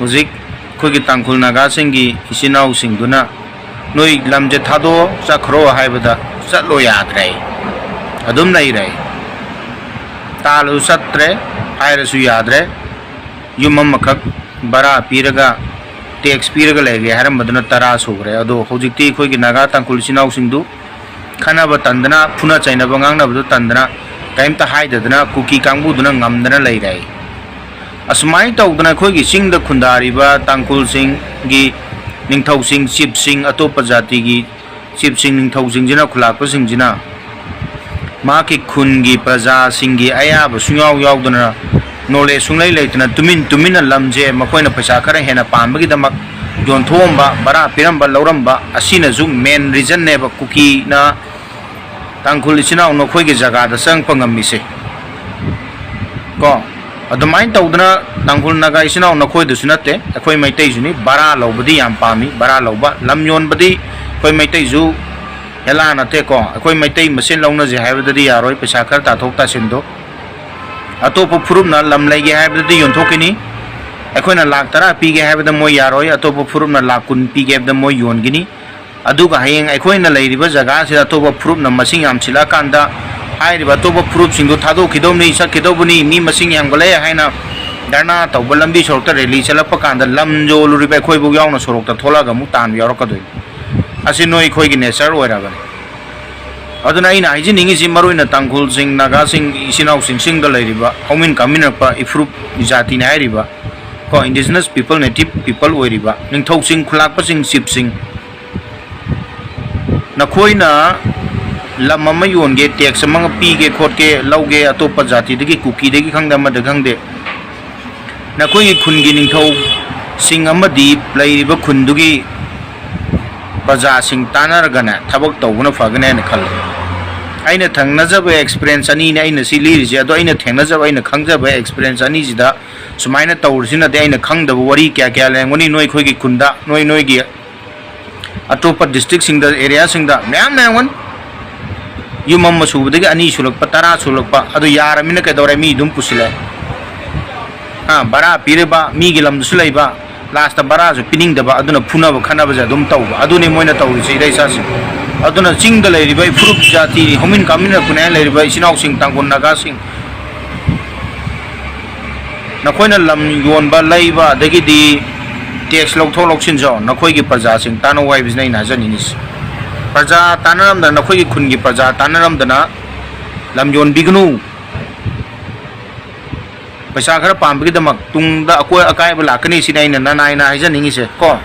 ꯍꯧꯖꯤꯛ ꯑꯩꯈꯣꯏꯒꯤ ꯇꯥꯡꯈꯨꯜ ꯅꯥꯒꯥꯁꯤꯡꯒꯤ ꯏꯆꯤꯟ ꯏꯅꯥꯎꯁꯤꯡꯗꯨꯅ, "ꯅꯣꯏ ꯂꯝꯁꯦ ꯊꯥꯗꯣꯛꯑꯣ, ꯆꯠꯈ꯭ꯔꯣ" ꯍꯥꯏꯕꯗ ꯆꯠꯂꯣ ꯌꯥꯗ꯭ꯔꯦ, ꯑꯗꯨꯝ ꯂꯩꯔꯦ꯫ ꯇꯥꯜꯂꯁꯨ ꯆꯠꯇ꯭ꯔꯦ, ꯍꯥꯏꯔꯁꯨ ꯌꯥꯗ꯭ꯔꯦ꯫ ꯌꯨꯝ ꯑꯃꯈꯛ ꯚꯔꯥ ꯄꯤꯔꯒ, ꯇꯦꯛꯁ ꯄꯤꯔꯒ ꯂꯩꯒꯦ ꯍꯥꯏꯔꯝꯕꯗꯨꯅ ꯇꯔꯥ ꯁꯨꯈ꯭ꯔꯦ꯫ ꯑꯗꯣ ꯍꯧꯖꯤꯛꯇꯤ ꯑꯩꯈꯣꯏꯒꯤ ꯅꯥꯒꯥ ꯇꯥꯡꯈꯨꯜ ꯏꯆꯤꯟ ꯏꯅꯥꯎꯁꯤꯡꯗꯨ ꯈꯟꯅꯕ ꯇꯟꯗꯅ, ꯐꯨꯅ ꯆꯩꯅꯕ ꯉꯥꯡꯅꯕꯗꯨ ꯇꯟꯗꯅ, ꯀꯔꯤꯝꯇ ꯍꯥꯏꯗꯗꯅ ꯀꯨꯀꯤ ꯀꯥꯡꯕꯨꯗꯨꯅ ꯉꯝꯗꯅ ꯂꯩꯔꯦ꯫ ꯑꯁꯨꯃꯥꯏꯅ ꯇꯧꯗꯅ ꯑꯩꯈꯣꯏꯒꯤ ꯆꯤꯡꯗ ꯈꯨꯟꯗꯥꯔꯤꯕ ꯇꯥꯡꯈꯨꯜꯁꯤꯡꯒꯤ ꯅꯤꯡꯊꯧꯁꯤꯡ, ꯆꯤꯞꯁꯤꯡ, ꯑꯇꯣꯞꯄ ꯖꯥꯇꯤꯒꯤ ꯆꯤꯞꯁꯤꯡ, ꯅꯤꯡꯊꯧꯁꯤꯡꯁꯤꯅ, ꯈꯨꯂꯥꯛꯄꯁꯤꯡꯁꯤꯅ ꯃꯍꯥꯛꯀꯤ ꯈꯨꯟꯒꯤ ꯄ꯭ꯔꯖꯥꯁꯤꯡꯒꯤ ꯑꯌꯥꯕ ꯁꯨꯡꯌꯥꯎ ꯌꯥꯎꯗꯅ, ꯅꯣꯂꯦꯖ ꯁꯨꯡꯂꯩ ꯂꯩꯇꯅ, ꯇꯨꯃꯤꯟ ꯇꯨꯃꯤꯟꯅ ꯂꯝꯁꯦ ꯃꯈꯣꯏꯅ ꯄꯩꯁꯥ ꯈꯔ ꯍꯦꯟꯅ ꯄꯥꯟꯕꯒꯤꯗꯃꯛ ꯌꯣꯟꯊꯣꯛꯑꯝꯕ, ꯚꯔꯥ ꯄꯤꯔꯝꯕ, ꯂꯧꯔꯝꯕ ꯑꯁꯤꯅꯁꯨ ꯃꯦꯟ ꯔꯤꯖꯟꯅꯦꯕ ꯀꯨꯀꯤꯅ ꯇꯥꯡꯈꯨꯜ ꯏꯆꯤꯟ ꯏꯅꯥꯎ ꯅꯈꯣꯏꯒꯤ ꯖꯒꯥꯗ ꯆꯪꯉꯛꯄ ꯉꯝꯃꯤꯁꯦ꯫ ꯀꯣ, ꯑꯗꯨꯃꯥꯏꯅ ꯇꯧꯗꯅ ꯇꯥꯡꯈꯨꯜ ꯅꯥꯒꯥ ꯏꯆꯤꯟ ꯏꯅꯥꯎ ꯅꯈꯣꯏꯗꯁꯨ ꯅꯠꯇꯦ, ꯑꯩꯈꯣꯏ ꯃꯩꯇꯩꯁꯨꯅꯤ꯫ ꯚꯔꯥ ꯂꯧꯕꯗꯤ ꯌꯥꯝ ꯄꯥꯝꯃꯤ, ꯚꯔꯥ ꯂꯧꯕ, ꯂꯝ ꯌꯣꯟꯕꯗꯤ ꯑꯩꯈꯣꯏ ꯃꯩꯇꯩꯁꯨ ꯍꯦꯂꯥ ꯅꯠꯇꯦꯀꯣ꯫ ꯑꯩꯈꯣꯏ ꯃꯩꯇꯩ ꯃꯁꯦꯟ ꯂꯧꯅꯁꯦ ꯍꯥꯏꯕꯗꯗꯤ ꯌꯥꯔꯣꯏ, ꯄꯩꯁꯥ ꯈꯔ ꯇꯥꯊꯣꯛ ꯇꯥꯁꯤꯟꯗꯣ꯫ ꯑꯇꯣꯞꯄ ꯐꯨꯔꯨꯞꯅ ꯂꯝ ꯂꯩꯒꯦ ꯍꯥꯏꯕꯗꯗꯤ ꯌꯣꯟꯊꯣꯛꯈꯤꯅꯤ꯫ ꯑꯩꯈꯣꯏꯅ ꯂꯥꯛ ꯇꯔꯥ ꯄꯤꯒꯦ ꯍꯥꯏꯕꯗ ꯃꯣꯏ ꯌꯥꯔꯣꯏ, ꯑꯇꯣꯞꯄ ꯐꯨꯔꯨꯞꯅ ꯂꯥꯛ ꯀꯨꯟ ꯄꯤꯒꯦ ꯍꯥꯏꯕꯗ ꯃꯣꯏ ꯌꯣꯟꯈꯤꯅꯤ꯫ ꯑꯗꯨꯒ ꯍꯌꯦꯡ ꯑꯩꯈꯣꯏꯅ ꯂꯩꯔꯤꯕ ꯖꯒꯥꯁꯤꯗ ꯑꯇꯣꯞꯄ ꯐꯨꯔꯨꯞꯅ ꯃꯁꯤꯡ ꯌꯥꯝꯁꯤꯜꯂꯛꯑꯀꯥꯟꯗ, ꯍꯥꯏꯔꯤꯕ ꯑꯇꯣꯞꯄ ꯐꯨꯔꯨꯞꯁꯤꯡꯗꯨ ꯊꯥꯗꯣꯛꯈꯤꯗꯧꯅꯤ, ꯆꯠꯈꯤꯗꯧꯕꯅꯤ, ꯃꯤ ꯃꯁꯤꯡ ꯌꯥꯝꯒꯠꯂꯛꯑꯦ ꯍꯥꯏꯅ ꯙꯔꯅꯥ ꯇꯧꯕ, ꯂꯝꯕꯤ ꯁꯣꯔꯣꯛꯇ ꯔꯦꯂꯤ ꯆꯠꯂꯛꯄ ꯀꯥꯟꯗ ꯂꯝ ꯌꯣꯜꯂꯨꯔꯤꯕ ꯑꯩꯈꯣꯏꯕꯨ ꯌꯥꯎꯅ ꯁꯣꯔꯣꯛꯇ ꯊꯣꯛꯂꯛꯑꯒ ꯑꯃꯨꯛ ꯇꯥꯟꯕ ꯌꯥꯎꯔꯛꯀꯗꯣꯏꯅꯤ꯫ ꯑꯁꯤ ꯅꯣꯏ ꯑꯩꯈꯣꯏꯒꯤ ꯅꯦꯆꯔ ꯑꯣꯏꯔꯕꯅꯤ꯫ ꯑꯗꯨꯅ ꯑꯩꯅ ꯍꯥꯏꯖꯅꯤꯡꯉꯤꯁꯤ, ꯃꯔꯨꯑꯣꯏꯅ ꯇꯥꯡꯈꯨꯜꯁꯤꯡ, ꯅꯥꯒꯥꯁꯤꯡ, ꯏꯆꯤꯟ ꯏꯅꯥꯎꯁꯤꯡ, ꯆꯤꯡꯗ ꯂꯩꯔꯤꯕ, ꯍꯧꯃꯤꯟ ꯀꯥꯃꯤꯟꯅꯔꯛꯄ ꯏꯐꯨꯔꯨꯞ ꯖꯥꯇꯤꯅꯤ ꯍꯥꯏꯔꯤꯕ, ꯀꯣ, indigenous people, native people ꯑꯣꯏꯔꯤꯕ ꯅꯤꯡꯊꯧꯁꯤꯡ, ꯈꯨꯂꯥꯛꯄꯁꯤꯡ, ꯆꯤꯞꯁꯤꯡ, ꯅꯈꯣꯏꯅ ꯂꯝ ꯑꯃ ꯌꯣꯟꯒꯦ, ꯇꯦꯛꯁ ꯑꯃ ꯄꯤꯒꯦ, ꯈꯣꯠꯀꯦ, ꯂꯧꯒꯦ, ꯑꯇꯣꯞꯄ ꯖꯥꯇꯤꯗꯒꯤ, ꯀꯨꯀꯤꯗꯒꯤ ꯈꯪꯗꯦ, ꯑꯃꯗ ꯈꯪꯗꯦ, ꯅꯈꯣꯏꯒꯤ ꯈꯨꯟꯒꯤ ꯅꯤꯡꯊꯧꯁꯤꯡ ꯑꯃꯗꯤ ꯂꯩꯔꯤꯕ ꯈꯨꯟꯗꯨꯒꯤ ꯄ꯭ꯔꯖꯥꯁꯤꯡ ꯇꯥꯟꯅꯔꯒꯅꯦ ꯊꯕꯛ ꯇꯧꯕꯅ ꯐꯒꯅꯤ ꯍꯥꯏꯅ ꯈꯜꯂꯤ꯫ ꯑꯩꯅ ꯊꯦꯡꯅꯖꯕ ꯑꯦꯛꯁꯄꯤꯔꯤꯌꯦꯟꯁ ꯑꯅꯤꯅꯦ ꯑꯩꯅ ꯁꯤ ꯂꯤꯔꯤꯁꯦ꯫ ꯑꯗꯣ ꯑꯩꯅ ꯊꯦꯡꯅꯖꯕ, ꯑꯩꯅ ꯈꯪꯖꯕ ꯑꯦꯛꯁꯄꯤꯔꯤꯌꯦꯟꯁ ꯑꯅꯤꯁꯤꯗ ꯁꯨꯃꯥꯏꯅ ꯇꯧꯔꯤꯁꯤꯅꯗꯤ ꯑꯩꯅ ꯈꯪꯗꯕ ꯋꯥꯔꯤ ꯀꯌꯥ ꯀꯌꯥ ꯂꯩꯔꯝꯒꯅꯤ꯫ ꯅꯣꯏ ꯑꯩꯈꯣꯏꯒꯤ ꯈꯨꯟꯗ, ꯅꯣꯏ ꯅꯣꯏꯒꯤ ꯑꯇꯣꯞꯄ ꯗꯤꯁꯇ꯭ꯔꯤꯛꯁꯤꯡꯗ, ꯑꯦꯔꯤꯌꯥꯁꯤꯡꯗ ꯃꯌꯥꯝ ꯂꯩꯔꯝꯒꯅꯤ꯫ ꯌꯨꯝ ꯑꯃ ꯁꯨꯕꯗꯒꯤ ꯑꯅꯤ ꯁꯨꯔꯛꯄ, ꯇꯔꯥ ꯁꯨꯔꯛꯄ, ꯑꯗꯨ ꯌꯥꯔꯃꯤꯅ ꯀꯩꯗꯧꯔꯦ? ꯃꯤ ꯑꯗꯨꯝ ꯄꯨꯁꯤꯜꯂꯛꯑꯦ꯫ ꯚꯔꯥ ꯄꯤꯔꯤꯕ ꯃꯤꯒꯤ ꯂꯝꯗꯁꯨ ꯂꯩꯕ, ꯂꯥꯁꯇ ꯚꯔꯥꯁꯨ ꯄꯤꯅꯤꯡꯗꯕ, ꯑꯗꯨꯅ ꯐꯨꯅꯕ ꯈꯠꯅꯕꯁꯦ ꯑꯗꯨꯝ ꯇꯧꯕ, ꯑꯗꯨꯅꯤ ꯃꯣꯏꯅ ꯇꯧꯔꯤꯁꯦ ꯏꯔꯩ ꯏꯆꯥꯁꯤꯡ꯫ ꯑꯗꯨꯅ ꯆꯤꯡꯗ ꯂꯩꯔꯤꯕ ꯐꯨꯔꯨꯞ ꯖꯥꯇꯤ ꯍꯧꯃꯤꯟ ꯀꯥꯃꯤꯟꯅ ꯈꯨꯟꯅꯥꯏ ꯂꯩꯔꯤꯕ ꯏꯆꯤꯟ ꯏꯅꯥꯎꯁꯤꯡ, ꯇꯥꯡꯈꯨꯜ ꯅꯥꯒꯥꯁꯤꯡ, ꯅꯈꯣꯏꯅ ꯂꯝ ꯌꯣꯟꯕ, ꯂꯩꯕ, ꯑꯗꯒꯤꯗꯤ ꯇꯦꯛꯁ ꯂꯧꯊꯣꯛ ꯂꯧꯁꯤꯟꯁꯨ ꯅꯈꯣꯏꯒꯤ ꯄ꯭ꯔꯖꯥꯁꯤꯡ ꯇꯥꯟꯅꯧ ꯍꯥꯏꯕꯁꯤꯅ ꯑꯩꯅ ꯍꯥꯏꯖꯅꯤꯡꯉꯤꯁꯤ꯫ ꯄ꯭ꯔꯖꯥ ꯇꯥꯟꯅꯔꯝꯗꯅ, ꯅꯈꯣꯏꯒꯤ ꯈꯨꯟꯒꯤ ꯄ꯭ꯔꯖꯥ ꯇꯥꯟꯅꯔꯝꯗꯅ ꯂꯝ ꯌꯣꯟꯕꯤꯒꯅꯨ꯫ ꯄꯩꯁꯥ ꯈꯔ ꯄꯥꯝꯕꯒꯤꯗꯃꯛ ꯇꯨꯡꯗ ꯑꯀꯣꯏ ꯑꯀꯥꯏꯕ ꯂꯥꯛꯀꯅꯤ ꯁꯤꯅꯤ ꯑꯩꯅ ꯅꯅꯥꯏꯅ ꯍꯥꯏꯖꯅꯤꯡꯉꯤꯁꯦ ꯀꯣ꯫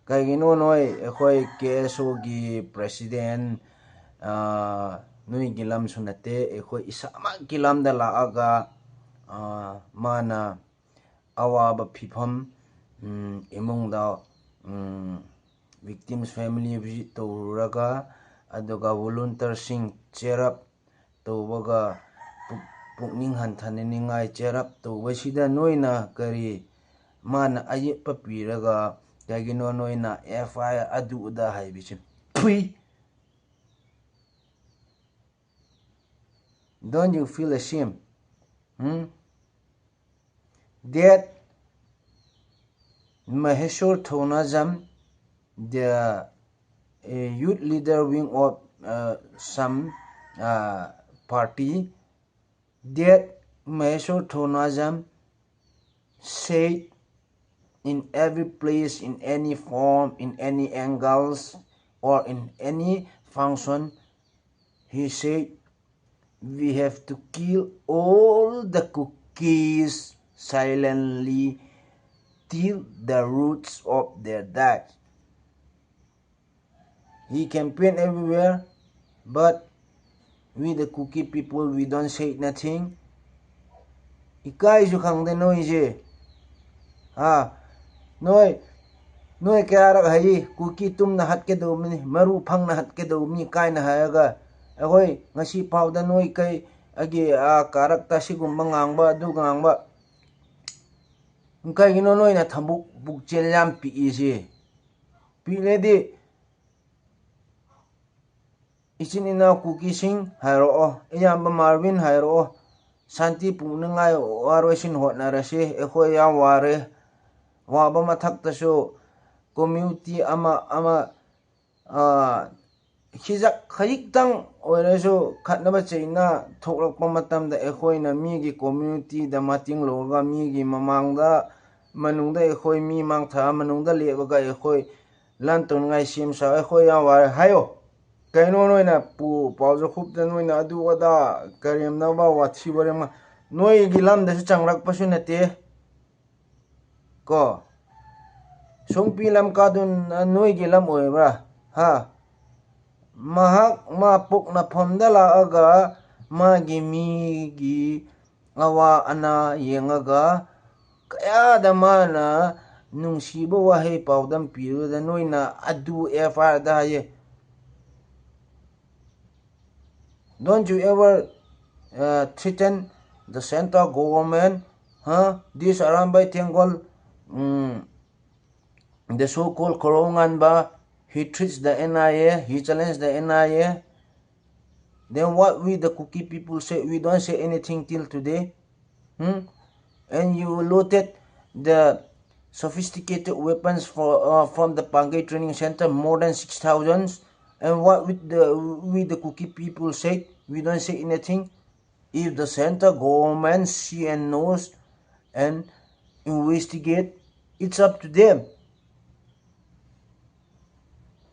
ꯀꯩꯒꯤꯅꯣ ꯅꯣꯏ ꯑꯩꯈꯣꯏ ꯀꯦ ꯑꯦꯁ ꯑꯣꯒꯤ ꯄ꯭ꯔꯦꯁꯤꯗꯦꯟ, ꯑ, ꯅꯣꯏꯒꯤ ꯂꯝꯁꯨ ꯅꯠꯇꯦ, ꯑꯩꯈꯣꯏ ꯏꯁꯥꯃꯛꯀꯤ ꯂꯝꯗ ꯂꯥꯛꯑꯒ, ꯑ, ꯃꯥꯅ ꯑꯋꯥꯕ ꯐꯤꯐꯝ, ꯎꯝ, ꯏꯃꯨꯡꯗ, ꯎꯝ, victims family visit ꯇꯧꯔꯨꯔꯒ, ꯑꯗꯨꯒ volunteerꯁꯤꯡ cheer up ꯇꯧꯕꯒ, ꯄꯨꯛ-, ꯄꯨꯛꯅꯤꯡ ꯍꯟꯊꯅꯤꯡꯉꯥꯏ cheer up ꯇꯧꯕꯁꯤꯗ ꯅꯣꯏꯅ ꯀꯔꯤ, ꯃꯥꯅ ꯑꯌꯦꯠꯄ ꯄꯤꯔꯒ ꯀꯩꯒꯤꯅꯣ ꯅꯣꯏꯅ F I R ꯑꯗꯨ ꯑꯗꯥ ꯍꯥꯏꯕꯁꯦ? ꯐꯨꯏ! Don't you feel ashamed? Hmm? That Maheshwar Thonajam, the, uh, youth leader wing of, uh, some, uh, party, that Maheshwar Thonajam said in every place, in any form, in any angles, or in any function, he said, "We have to kill all the Kukis silently till the roots of their died." He campaigned everywhere, but we the Kuki people, we don't say nothing. ꯏꯀꯥꯏꯁꯨ ꯈꯪꯗꯦ ꯅꯣꯏꯁꯦ꯫ ꯑꯥ, ꯅꯣꯏ, ꯅꯣꯏ ꯀꯌꯥꯔꯛ ꯍꯥꯏ, ꯀꯨꯀꯤ ꯇꯨꯝꯅ ꯍꯥꯠꯀꯗꯧꯕꯅꯤ, ꯃꯔꯨ ꯐꯪꯅ ꯍꯥꯠꯀꯗꯧꯕꯅꯤ ꯀꯥꯏꯅ ꯍꯥꯏꯔꯒ, ꯑꯩꯈꯣꯏ ꯉꯁꯤ ꯐꯥꯎꯗ ꯅꯣꯏ ꯀꯩ, ꯑꯩꯒꯤ, ꯑꯥ, ꯀꯥꯔꯛꯇ ꯁꯤꯒꯨꯝꯕ ꯉꯥꯡꯕ, ꯑꯗꯨ ꯉꯥꯡꯕ, ꯀꯩꯒꯤꯅꯣ ꯅꯣꯏꯅ ꯊꯕꯛ ꯄꯨꯛꯆꯦꯜ ꯌꯥꯝ ꯄꯤꯛꯏꯁꯦ? ꯄꯤꯛꯂꯗꯤ ꯏꯆꯤꯟ ꯏꯅꯥꯎ ꯀꯨꯀꯤꯁꯤꯡ ꯍꯥꯏꯔꯛꯑꯣ, ꯏꯌꯥꯝꯕ ꯃꯥꯔꯕꯤꯟ ꯍꯥꯏꯔꯛꯑꯣ, ꯁꯥꯟꯇꯤ ꯄꯨꯅꯤꯡꯉꯥꯏ ꯋꯥꯔꯣꯏꯁꯤꯟ ꯍꯣꯠꯅꯔꯁꯤ꯫ ꯑꯩꯈꯣꯏ ꯌꯥꯝ ꯋꯥꯔꯦ꯫ ꯋꯥꯕ ꯃꯊꯛꯇꯁꯨ community ꯑꯃ ꯑꯃ, ꯑ, ꯈꯤꯖꯛ ꯈꯖꯤꯛꯇꯪ ꯑꯣꯏꯔꯁꯨ ꯈꯠꯅꯕ ꯆꯩꯅ ꯊꯣꯛꯂꯛꯄ ꯃꯇꯝꯗ ꯑꯩꯈꯣꯏꯅ ꯃꯤꯒꯤ communityꯗ ꯃꯇꯦꯡ ꯂꯧꯔꯒ ꯃꯤꯒꯤ ꯃꯃꯥꯡꯗ, ꯃꯅꯨꯡꯗ ꯑꯩꯈꯣꯏ ꯃꯤ ꯃꯥꯡ ꯊꯥ ꯃꯅꯨꯡꯗ ꯂꯦꯞꯄꯒ ꯑꯩꯈꯣꯏ ꯂꯥꯟ ꯇꯧꯅꯤꯡꯉꯥꯏ ꯁꯦꯝ ꯁꯥ꯫ ꯑꯩꯈꯣꯏ ꯌꯥꯝ ꯋꯥꯔꯦ ꯍꯥꯏꯌꯣ꯫ ꯀꯩꯅꯣ ꯅꯣꯏꯅ ꯄꯨ-, ꯄꯥꯎ ꯆꯥꯎꯈꯨꯞꯇ ꯅꯣꯏꯅ ꯑꯗꯨ ꯑꯗꯥ ꯀꯔꯦꯝꯅꯕ ꯋꯥꯊꯤ ꯋꯥꯔꯦꯝ ꯉꯥ-, ꯅꯣꯏꯒꯤ ꯂꯝꯗꯁꯨ ꯆꯪꯂꯛꯄꯁꯨ ꯅꯠꯇꯦ꯫ ꯀꯣ? ꯁꯣꯡꯄꯤ ꯂꯝꯀꯥꯗꯨꯅ ꯅꯣꯏꯒꯤ ꯂꯝ ꯑꯣꯏꯕ꯭ꯔꯥ? ꯍꯥ? ꯃꯍꯥꯛ ꯃꯥ ꯄꯣꯛꯅꯐꯝꯗ ꯂꯥꯛꯑꯒ ꯃꯥꯒꯤ ꯃꯤꯒꯤ ꯑꯋꯥ ꯑꯅꯥ ꯌꯦꯡꯉꯒ ꯀꯌꯥꯗ ꯃꯥꯅ ꯅꯨꯡꯁꯤꯕ ꯋꯥꯍꯩ ꯄꯥꯎꯗꯝ ꯄꯤꯔꯨꯗ ꯅꯣꯏꯅ ꯑꯗꯨ F I Rꯗ ꯍꯥꯏꯌꯦ꯫ Don't you ever, uh, threaten the central government? Huh? This Arambai Tenggol, mm, the so-called Korounganba, he treats the N I A, he challenges the N I A. Then what we the Kuki people say? We don't say anything till today. Hmm? And you looted the sophisticated weapons for, uh, from the Pangai Training Center, more than six thousand. And what with the, we the Kuki people said, we don't say anything. If the central government see and knows and investigate, it's up to them.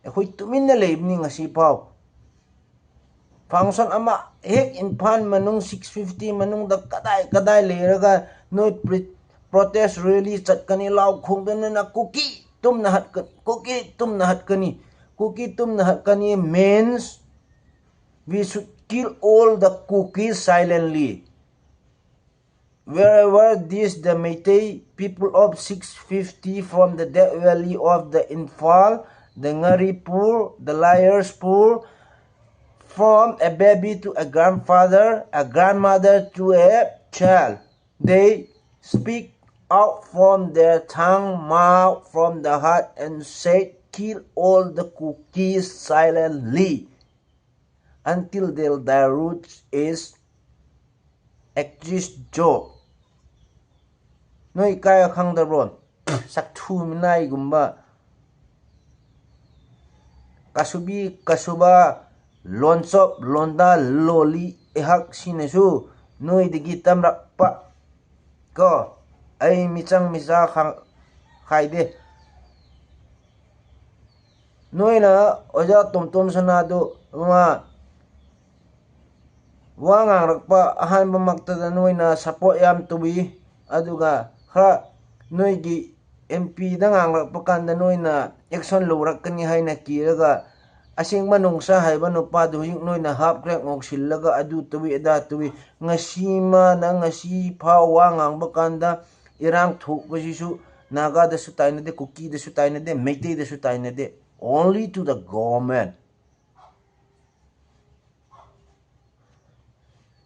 ꯑꯩꯈꯣꯏ ꯇꯨꯃꯤꯟꯅ ꯂꯩꯕꯅꯤ ꯉꯁꯤ ꯐꯥꯎ꯫ Function ꯑꯃ ꯍꯦꯛ ꯏꯝꯐꯥꯜ ꯃꯅꯨꯡ six fifty ꯃꯅꯨꯡꯗ ꯀꯗꯥꯏ ꯀꯗꯥꯏ ꯂꯩꯔꯒ ꯅꯣꯏ ꯄ꯭ꯔꯤ-, protest rally ꯆꯠꯀꯅꯤ, ꯂꯥꯎ ꯈꯣꯡꯗꯅ ꯀꯨꯀꯤ ꯇꯨꯝꯅ ꯍꯠꯀꯅꯤ, ꯀꯨꯀꯤ ꯇꯨꯝꯅ ꯍꯠꯀꯅꯤ, ꯀꯨꯀꯤ ꯇꯨꯝꯅ ꯍꯠꯀꯅꯤ means we should kill all the Kukis silently. Wherever this the Meitei people of six fifty from the Death Valley of the Imphal, the Ngaripur, the Liarspur, from a baby to a grandfather, a grandmother to a child, they speak out from their tongue, mouth, from the heart, and say, "Kill all the Kukis silently until their, their roots is ꯑꯦꯛꯇ꯭ꯔꯤꯁ ꯖꯣ, ꯅꯣꯏ ꯏꯀꯥꯏꯕ ꯈꯪꯗꯕ꯭ꯔꯣ? ꯆꯥꯛꯊꯨ ꯃꯤꯅꯥꯏꯒꯨꯝꯕ, ꯀꯥꯁꯨꯕꯤ ꯀꯥꯁꯨꯕ, ꯂꯣꯟꯆꯣꯞ ꯂꯣꯟꯗꯥ ꯂꯣꯂꯤ ꯑꯩꯍꯥꯛ ꯁꯤꯅꯁꯨ ꯅꯣꯏꯗꯒꯤ ꯇꯝꯔꯛꯄ ꯀꯣ꯫ ꯑꯩ ꯃꯤꯆꯪ ꯃꯤꯆꯥ ꯈ-, ꯈꯥꯏꯗꯦ꯫ ꯅꯣꯏꯅ ꯑꯣꯖꯥ ꯇꯣꯝꯇꯣꯝ ꯁꯅꯥꯗꯨ ꯃꯥ ꯋꯥ ꯉꯥꯡꯂꯛꯄ ꯑꯍꯥꯟꯕꯃꯛꯇꯗ ꯅꯣꯏꯅ ꯁꯞꯄꯣꯔꯠ ꯌꯥꯝ ꯇꯧꯏ, ꯑꯗꯨꯒ ꯈꯔ ꯅꯣꯏꯒꯤ ꯑꯦꯝ ꯄꯤꯗ ꯉꯥꯡꯂꯛꯄ ꯀꯥꯟꯗ ꯅꯣꯏꯅ ꯑꯦꯛꯁꯟ ꯂꯧꯔꯛꯀꯅꯤ ꯍꯥꯏꯅ ꯀꯤꯔꯒ ꯑꯁꯦꯡꯕ ꯅꯣꯡꯁꯥ ꯍꯥꯏꯕ ꯅꯨꯄꯥꯗꯨ ꯍꯧꯖꯤꯛ ꯅꯣꯏꯅ ꯍꯥꯞ ꯀ꯭ꯔꯦꯛ ꯉꯧꯁꯤꯜꯂꯒ ꯑꯗꯨ ꯇꯧꯏ ꯑꯗꯥ ꯇꯧꯏ꯫ ꯉꯁꯤ ꯃꯥꯅ ꯉꯁꯤ ꯐꯥꯎ ꯋꯥ ꯉꯥꯡꯕ ꯀꯥꯟꯗ ꯏꯔꯥꯡ ꯊꯣꯛꯄꯁꯤꯁꯨ ꯅꯥꯒꯥꯗꯁꯨ ꯇꯥꯏꯅꯗꯦ, ꯀꯨꯀꯤꯗꯁꯨ ꯇꯥꯏꯅꯗꯦ, ꯃꯩꯇꯩꯗꯁꯨ ꯇꯥꯏꯅꯗꯦ, only to the government.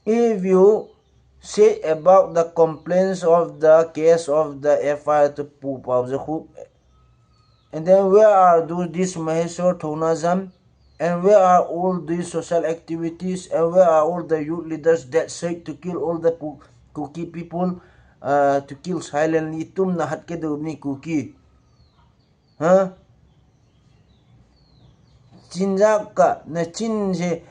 If you say about the complaints of the case of the F I R to Pu Pao Jakhup, and then where are those, this Maheshwar Thonajam? And where are all these social activities? And where are all the youth leaders that said to kill all the Pu-, Kuki people, uh, to kill silently? ꯇꯨꯝꯅ ꯍꯥꯠꯀꯗꯧꯕꯅꯤ ꯀꯨꯀꯤ꯫ ꯍꯥ? ꯆꯤꯟꯖꯥꯛꯀ ꯅꯆꯤꯟꯁꯦ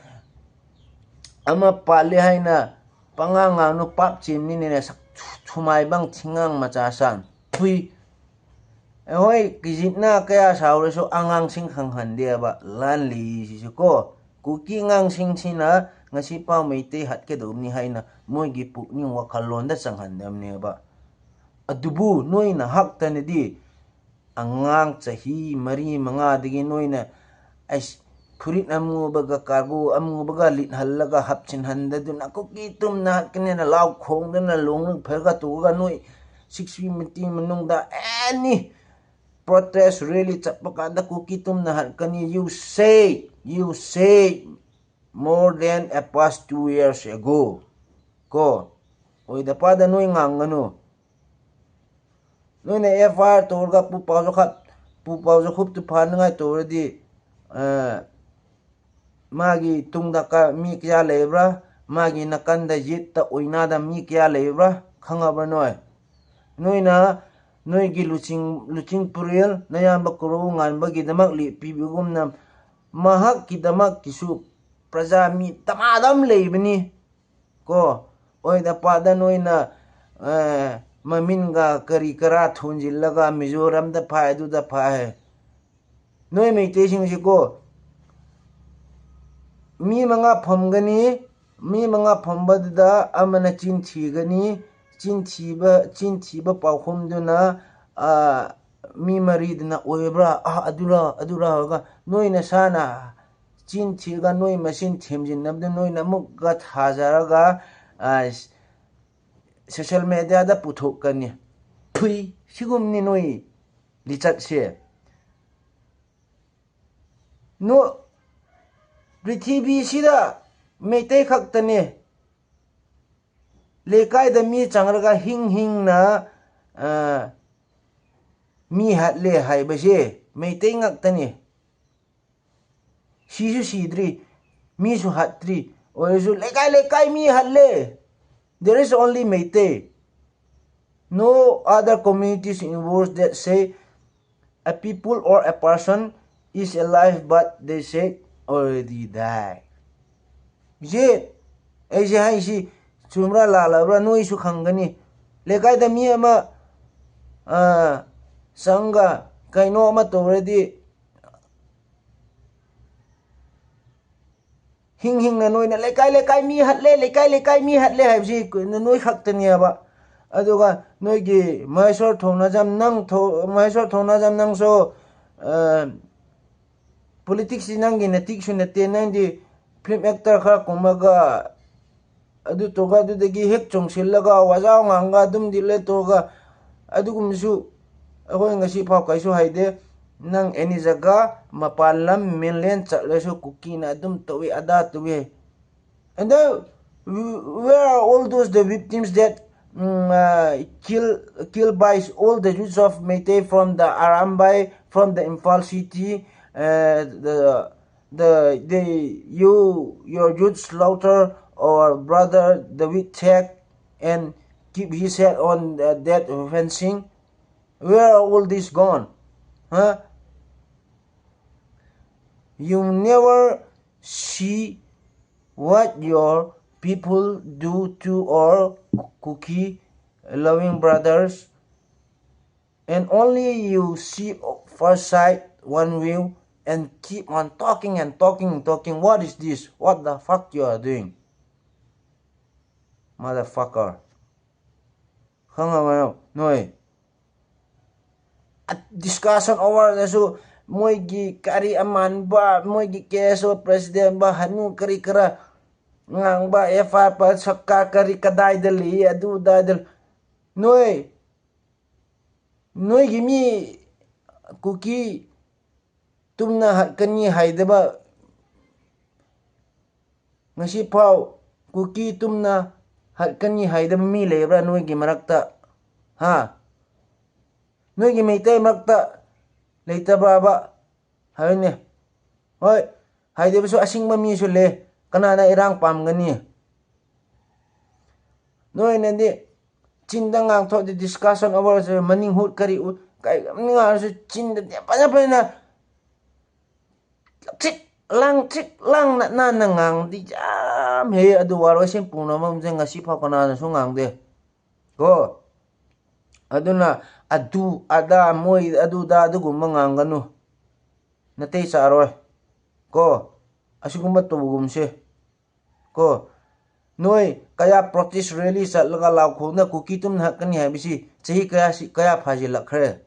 ꯑꯃ ꯄꯥꯜꯂꯦ ꯍꯥꯏꯅ ꯄꯉꯥꯡ ꯉꯥꯡꯅꯨ, ꯄꯥꯞ ꯆꯦꯟꯕꯅꯤꯅꯦ, ꯁꯛ ꯊꯨ-, ꯊꯨꯃꯥꯏꯕꯪ ꯊꯤꯉꯥꯡ ꯃꯆꯥ ꯁꯥꯡ꯫ ꯊꯨꯏ꯫ ꯑꯩꯈꯣꯏ ꯀꯤꯖꯤꯠꯅ ꯀꯌꯥ ꯁꯥꯎꯔꯁꯨ ꯑꯉꯥꯡꯁꯤꯡ ꯈꯪꯍꯟꯗꯦꯕ ꯂꯥꯜꯂꯤꯁꯤꯁꯨ ꯀꯣ꯫ ꯀꯨꯀꯤ ꯑꯉꯥꯡꯁꯤꯡꯁꯤꯅ ꯉꯁꯤ ꯄꯥꯎ ꯃꯩꯇꯩ ꯍꯥꯠꯀꯗꯧꯕꯅꯤ ꯍꯥꯏꯅ ꯃꯣꯏꯒꯤ ꯄꯨꯛꯅꯤꯡ ꯋꯥꯈꯜꯂꯣꯟꯗ ꯆꯪꯍꯟꯗꯕꯅꯦꯕ꯫ ꯑꯗꯨꯕꯨ ꯅꯣꯏꯅ ꯍꯛꯇꯅꯗꯤ ꯑꯉꯥꯡ ꯆꯍꯤ ꯃꯔꯤ ꯃꯉꯥꯗꯒꯤ ꯅꯣꯏꯅ ꯑꯩꯁ ꯐꯨꯔꯤꯠ ꯑꯃꯨꯕꯒ ꯀꯥꯔꯒꯣ ꯑꯃꯨꯕꯒ ꯂꯤꯠꯍꯜꯂꯒ ꯍꯥꯞꯆꯤꯟꯍꯟꯗꯗꯨꯅ ꯀꯨꯀꯤ ꯇꯨꯝꯅ ꯍꯥꯠꯀꯅꯤꯅ ꯂꯥꯎ ꯈꯣꯡꯗꯅ ꯂꯣꯡꯅ ꯐꯔꯒ ꯇꯣꯛꯑꯒ ꯅꯣꯏ ꯁꯤꯛꯁ ꯄꯤ ꯃꯤꯇꯤꯡ ꯃꯅꯨꯡꯗ ꯑꯦꯅꯤ ꯄ꯭ꯔꯣꯇꯦꯁ ꯔꯦꯂꯤ ꯆꯠꯄ ꯀꯥꯟꯗ ꯀꯨꯀꯤ ꯇꯨꯝꯅ ꯍꯥꯠꯀꯅꯤ꯫ You say, you say more than a past two years ago. ꯀꯣ, ꯑꯣꯏꯗ ꯄꯥꯗ ꯅꯣꯏ ꯉꯥꯡꯒꯅꯨ꯫ ꯅꯣꯏꯅ ꯑꯦꯐ ꯑꯥꯏ ꯑꯥꯔ ꯇꯧꯔꯒ ꯄꯨ ꯄꯥꯎ ꯆꯥꯎꯈꯠ-, ꯄꯨ ꯄꯥꯎ ꯆꯥꯎꯈꯨꯞꯇꯨ ꯐꯥꯅꯉꯥꯏ ꯇꯧꯔꯗꯤ, ꯑ, ꯃꯥꯒꯤ ꯇꯨꯡꯗ ꯀ-, ꯃꯤ ꯀꯌꯥ ꯂꯩꯕ꯭ꯔꯥ? ꯃꯥꯒꯤ ꯅꯥꯀꯟꯗ ꯌꯦꯠꯇ ꯑꯣꯏꯅꯥꯗ ꯃꯤ ꯀꯌꯥ ꯂꯩꯕ꯭ꯔꯥ ꯈꯪꯉꯕ꯭ꯔꯥ ꯅꯣꯏ? ꯅꯣꯏꯅ ꯅꯣꯏꯒꯤ ꯂꯨꯆꯤꯡ, ꯂꯨꯆꯤꯡ ꯄꯨꯔꯦꯜ ꯅꯌꯥꯝꯕ ꯀꯣꯔꯧ ꯉꯥꯟꯕꯒꯤꯗꯃꯛ ꯂꯦꯞꯄꯤꯕꯒꯨꯝꯅ ꯃꯍꯥꯛꯀꯤꯗꯃꯛꯀꯤꯁꯨ ꯄ꯭ꯔꯖꯥ ꯃꯤ ꯗꯃꯥꯗꯝ ꯂꯩꯕꯅꯤ꯫ ꯀꯣ, ꯑꯣꯏꯗ ꯄꯥꯗ ꯅꯣꯏꯅ, ꯑꯦ, ꯃꯃꯤꯡꯒ ꯀꯔꯤ ꯀꯔꯥ ꯊꯣꯟꯖꯤꯜꯂꯒ ꯃꯤꯖꯣꯔꯥꯝꯗ ꯐꯥꯏ, ꯑꯗꯨꯗ ꯐꯥꯏ꯫ ꯅꯣꯏ ꯃꯩꯇꯩꯁꯤꯡꯁꯤꯀꯣ, ꯃꯤ ꯃꯉꯥ ꯐꯝꯒꯅꯤ, ꯃꯤ ꯃꯉꯥ ꯐꯝꯕꯗꯨꯗ ꯑꯃꯅ ꯆꯤꯟ ꯊꯤꯒꯅꯤ, ꯆꯤꯟ ꯊꯤꯕ, ꯆꯤꯟ ꯊꯤꯕ ꯄꯥꯎꯈꯨꯝꯗꯨꯅ, ꯑ, ꯃꯤ ꯃꯔꯤꯗꯨꯅ ꯑꯣꯏꯕ꯭ꯔꯥ, ꯑ, ꯑꯗꯨꯔ, ꯑꯗꯨꯔ ꯍꯥꯏꯔꯒ ꯅꯣꯏ ꯅꯁꯥꯅ ꯆꯤꯟ ꯊꯤꯔꯒ ꯅꯣꯏ ꯃꯁꯦꯟ ꯊꯦꯝꯖꯤꯟꯅꯕꯗ ꯅꯣꯏꯅ ꯑꯃꯨꯛꯀ ꯊꯥꯖꯔꯒ, ꯑ, social mediaꯗ ꯄꯨꯊꯣꯛꯀꯅꯤ꯫ ꯊꯨꯏ, ꯁꯤꯒꯨꯝꯅꯤ ꯅꯣꯏ ꯂꯤꯆꯠꯁꯦ꯫ ꯅꯣ-, ꯄ꯭ꯔꯤꯊꯤꯕꯤꯁꯤꯗ ꯃꯩꯇꯩ ꯈꯛꯇꯅꯦ ꯂꯩꯀꯥꯏꯗ ꯃꯤ ꯆꯪꯂꯒ ꯍꯤꯡ ꯍꯤꯡꯅ, ꯑ, ꯃꯤ ꯍꯥꯠꯂꯦ ꯍꯥꯏꯕꯁꯦ ꯃꯩꯇꯩ ꯉꯥꯛꯇꯅꯦ꯫ ꯁꯤꯁꯨ ꯁꯤꯗ꯭ꯔꯤ, ꯃꯤꯁꯨ ꯍꯥꯠꯇ꯭ꯔꯤ, ꯑꯣꯏꯔꯁꯨ ꯂꯩꯀꯥꯏ ꯂꯩꯀꯥꯏ ꯃꯤ ꯍꯥꯠꯂꯦ꯫ There is only Meitei. No other communities in world that say a people or a person is alive but they said already die. ꯁꯤ ꯑꯩꯁꯦ ꯍꯥꯏꯁꯤ ꯆꯨꯝꯕ꯭ꯔꯥ ꯂꯥꯜꯂꯕ꯭ꯔꯥ ꯅꯣꯏꯁꯨ ꯈꯪꯒꯅꯤ꯫ ꯂꯩꯀꯥꯏꯗ ꯃꯤ ꯑꯃ, ꯑ, ꯆꯪꯒ ꯀꯩꯅꯣ ꯑꯃ ꯇꯧꯔꯗꯤ ꯍꯤꯡ ꯍꯤꯡꯅ ꯅꯣꯏꯅ ꯂꯩꯀꯥꯏ ꯂꯩꯀꯥꯏ ꯃꯤ ꯍꯠꯂꯦ, ꯂꯩꯀꯥꯏ ꯂꯩꯀꯥꯏ ꯃꯤ ꯍꯠꯂꯦ ꯍꯥꯏꯕꯁꯤ ꯅꯣꯏ ꯈꯛꯇꯅꯦꯕ꯫ ꯑꯗꯨꯒ ꯅꯣꯏꯒꯤ ꯃꯍꯦꯁꯣꯔ ꯊꯧꯅꯥꯖꯝ, ꯅꯪ ꯊꯧ-, ꯃꯍꯦꯁꯣꯔ ꯊꯧꯅꯥꯖꯝ, ꯅꯪꯁꯨ, ꯑ, politicsꯁꯤ ꯅꯪꯒꯤ ꯅꯇꯤꯛꯁꯨ ꯅꯠꯇꯦ꯫ ꯅꯪꯗꯤ film actor ꯈꯔ ꯀꯨꯝꯃꯒ ꯑꯗꯨ ꯇꯧꯔꯒ ꯑꯗꯨꯗꯒꯤ ꯍꯦꯛ ꯆꯣꯡꯁꯤꯜꯂꯒ ꯋꯥꯖꯥꯎ ꯉꯥꯡꯒ ꯑꯗꯨꯝꯗꯤ ꯂꯦꯠꯇꯣꯛꯑꯒ ꯑꯗꯨꯒꯨꯝꯕꯁꯨ ꯑꯩꯈꯣꯏ ꯉꯁꯤ ꯐꯥꯎ ꯀꯩꯁꯨ ꯍꯥꯏꯗꯦ꯫ ꯅꯪ any ꯖꯒꯥ ꯃꯄꯥꯟ ꯂꯝ mainland ꯆꯠꯂꯁꯨ ꯀꯨꯀꯤꯅ ꯑꯗꯨꯝ ꯇꯧꯏ ꯑꯗꯥ ꯇꯧꯏ꯫ And then, where are all those the victims that, mm, uh, kill, killed by all the youths of Meitei from the Arambai, from the Imphal city, uh, the the, the, you, your youth slaughter our brother David check and keep his head on the, that fencing? Where are all this gone? Huh? You never see what your people do to our Kuki loving brothers, and only you see first sight, one view, and keep on talking and talking and talking. What is this? What the fuck you are doing, motherfucker? ꯈꯪꯉꯕ ꯅꯣꯏ? Discussion over ꯗꯁꯨ ꯃꯣꯏꯒꯤ ꯀꯔꯤ ꯑꯃꯥꯟꯕ, ꯃꯣꯏꯒꯤ ꯀꯦ ꯑꯦꯁ ꯑꯣ ꯄ꯭ꯔꯦꯁꯤꯗꯦꯟꯕ ꯍꯅꯨ ꯀꯔꯤ ꯀꯔꯥ ꯉꯥꯡꯕ, ꯑꯦꯐ ꯑꯥꯏ ꯑꯥꯔ ꯁꯔꯀꯥꯔ ꯀꯔꯤ ꯀꯗꯥꯏꯗ ꯂꯩ, ꯑꯗꯨ ꯑꯗꯥꯏꯗ ꯅꯣꯏ, ꯅꯣꯏꯒꯤ ꯃꯤ ꯀꯨꯀꯤ ꯇꯨꯝꯅ ꯍꯥꯠꯀꯅꯤ ꯍꯥꯏꯗꯕ, ꯉꯁꯤ ꯐꯥꯎ ꯀꯨꯀꯤ ꯇꯨꯝꯅ ꯍꯥꯠꯀꯅꯤ ꯍꯥꯏꯗꯕ ꯃꯤ ꯂꯩꯕ꯭ꯔꯥ ꯅꯣꯏꯒꯤ ꯃꯔꯛꯇ? ꯍꯥ? ꯅꯣꯏꯒꯤ ꯃꯩꯇꯩ ꯃꯔꯛꯇ ꯂꯩꯇꯕ꯭ꯔꯕ? ꯍꯥꯏꯌꯨꯅꯦ꯫ ꯍꯣꯏ, ꯍꯥꯏꯗꯕꯁꯨ ꯑꯁꯤꯡꯕ ꯃꯤꯁꯨ ꯂꯩ꯫ ꯀꯅꯥꯅ ꯏꯔꯥꯡ ꯄꯥꯝꯒꯅꯤ? ꯅꯣꯏꯅꯗꯤ ꯆꯤꯟꯗ ꯉꯥꯡꯊꯣꯛꯑꯗꯤ discussion over ꯁꯦ ꯃꯅꯤꯡ ꯍꯨꯠ ꯀꯔꯤ ꯎꯠ ꯀꯔꯤ ꯉꯥꯡꯉꯁꯨ ꯆꯤꯟꯗꯗꯤ ꯐꯖ ꯐꯖꯅ ꯆꯤꯛ ꯂꯥꯡ ꯆꯤꯛ ꯂꯥꯡꯅ ꯅꯥꯟꯅ ꯉꯥꯡꯗꯤ ꯌꯥꯝ ꯍꯦ꯫ ꯑꯗꯨ ꯋꯥꯔꯣꯏꯁꯤꯟ ꯄꯨꯝꯅꯃꯛꯁꯦ ꯉꯁꯤ ꯐꯥꯎ ꯀꯅꯥꯅꯁꯨ ꯉꯥꯡꯗꯦ ꯀꯣ꯫ ꯑꯗꯨꯅ ꯑꯗꯨ ꯑꯗꯥ ꯃꯣꯏ ꯑꯗꯨꯗ ꯑꯗꯨꯒꯨꯝꯕ ꯉꯥꯡꯒꯅꯨ꯫ ꯅꯇꯩ ꯆꯥꯔꯣꯏ ꯀꯣ꯫ ꯑꯁꯤꯒꯨꯝꯕ ꯇꯧꯒꯨꯝꯁꯦ ꯀꯣ꯫ ꯅꯣꯏ ꯀꯌꯥ protest rally ꯆꯠꯂꯒ ꯂꯥꯎꯈꯣꯡꯗ ꯀꯨꯀꯤ ꯇꯨꯝꯅ ꯍꯛꯀꯅꯤ ꯍꯥꯏꯕꯁꯤ ꯆꯍꯤ ꯀꯌꯥ ꯁꯤ-, ꯀꯌꯥ ꯐꯥꯖꯤꯜꯂꯛꯈ꯭ꯔꯦ?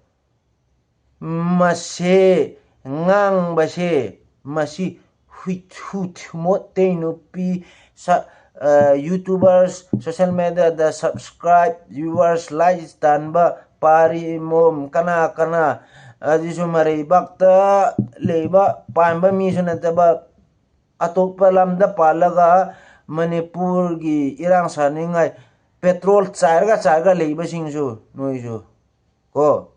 ꯃꯁꯦ ꯉꯥꯡꯕꯁꯦ, ꯃꯁꯤ ꯍꯨꯏꯊꯨ ꯊꯨꯃꯣꯠꯇꯩ ꯅꯨꯄꯤ ꯁ-, ꯑ, YouTubers, social media ꯗ subscribe, viewers, likes ꯇꯥꯟꯕ ꯄꯥꯔꯤ ꯃꯣꯝ ꯀꯅꯥ ꯀꯅꯥ, ꯑꯗꯨꯁꯨ ꯃꯔꯩꯕꯥꯛꯇ ꯂꯩꯕ ꯄꯥꯟꯕ ꯃꯤꯁꯨ ꯅꯠꯇꯕ, ꯑꯇꯣꯞꯄ ꯂꯝꯗ ꯄꯥꯜꯂꯒ ꯃꯅꯤꯄꯨꯔꯒꯤ ꯏꯔꯥꯡ ꯁꯥꯅꯤꯡꯉꯥꯏ petrol ꯆꯥꯏꯔꯒ ꯆꯥꯏꯔꯒ ꯂꯩꯕꯁꯤꯡꯁꯨ ꯅꯣꯏꯁꯨ ꯀꯣ꯫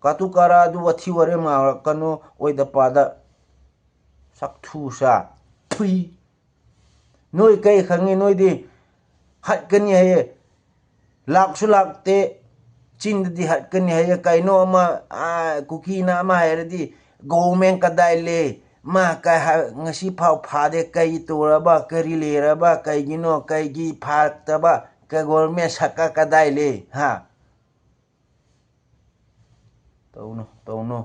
ꯀꯥꯇꯨ ꯀꯥꯔꯥ ꯑꯗꯨ ꯋꯥꯊꯤ ꯋꯥꯔꯦꯝ ꯉꯥꯡꯂꯛꯀꯅꯨ ꯑꯣꯏꯗ ꯄꯥꯗ꯫ ꯁꯛꯊꯨ ꯁꯥ꯫ ꯐꯨꯏ꯫ ꯅꯣꯏ ꯀꯩ ꯈꯪꯉꯤ? ꯅꯣꯏꯗꯤ ꯍꯥꯠꯀꯅꯤ ꯍꯥꯏꯌꯦ, ꯂꯥꯛꯁꯨ ꯂꯥꯛꯇꯦ꯫ ꯆꯤꯟꯗꯗꯤ ꯍꯥꯠꯀꯅꯤ ꯍꯥꯏꯌꯦ꯫ ꯀꯩꯅꯣ ꯑꯃ, ꯑꯥ, ꯀꯨꯀꯤꯅ ꯑꯃ ꯍꯥꯏꯔꯗꯤ, "ꯒꯣꯚꯔꯃꯦꯟ ꯀꯗꯥꯏ ꯂꯩ? ꯃꯥ ꯀ-, ꯍ-, ꯉꯁꯤ ꯐꯥꯎ ꯐꯥꯗꯦ꯫ ꯀꯩ ꯇꯧꯔꯕ? ꯀꯔꯤ ꯂꯩꯔꯕ? ꯀꯩꯒꯤꯅꯣ? ꯀꯩꯒꯤ ꯐꯥꯔꯛꯇꯕ? ꯀ-, ꯒꯣꯚꯔꯃꯦꯟ ꯁꯔꯀꯥꯔ ꯀꯗꯥꯏ ꯂꯩ?" ꯍꯥ? ꯇꯧꯅꯨ, ꯇꯧꯅꯨ꯫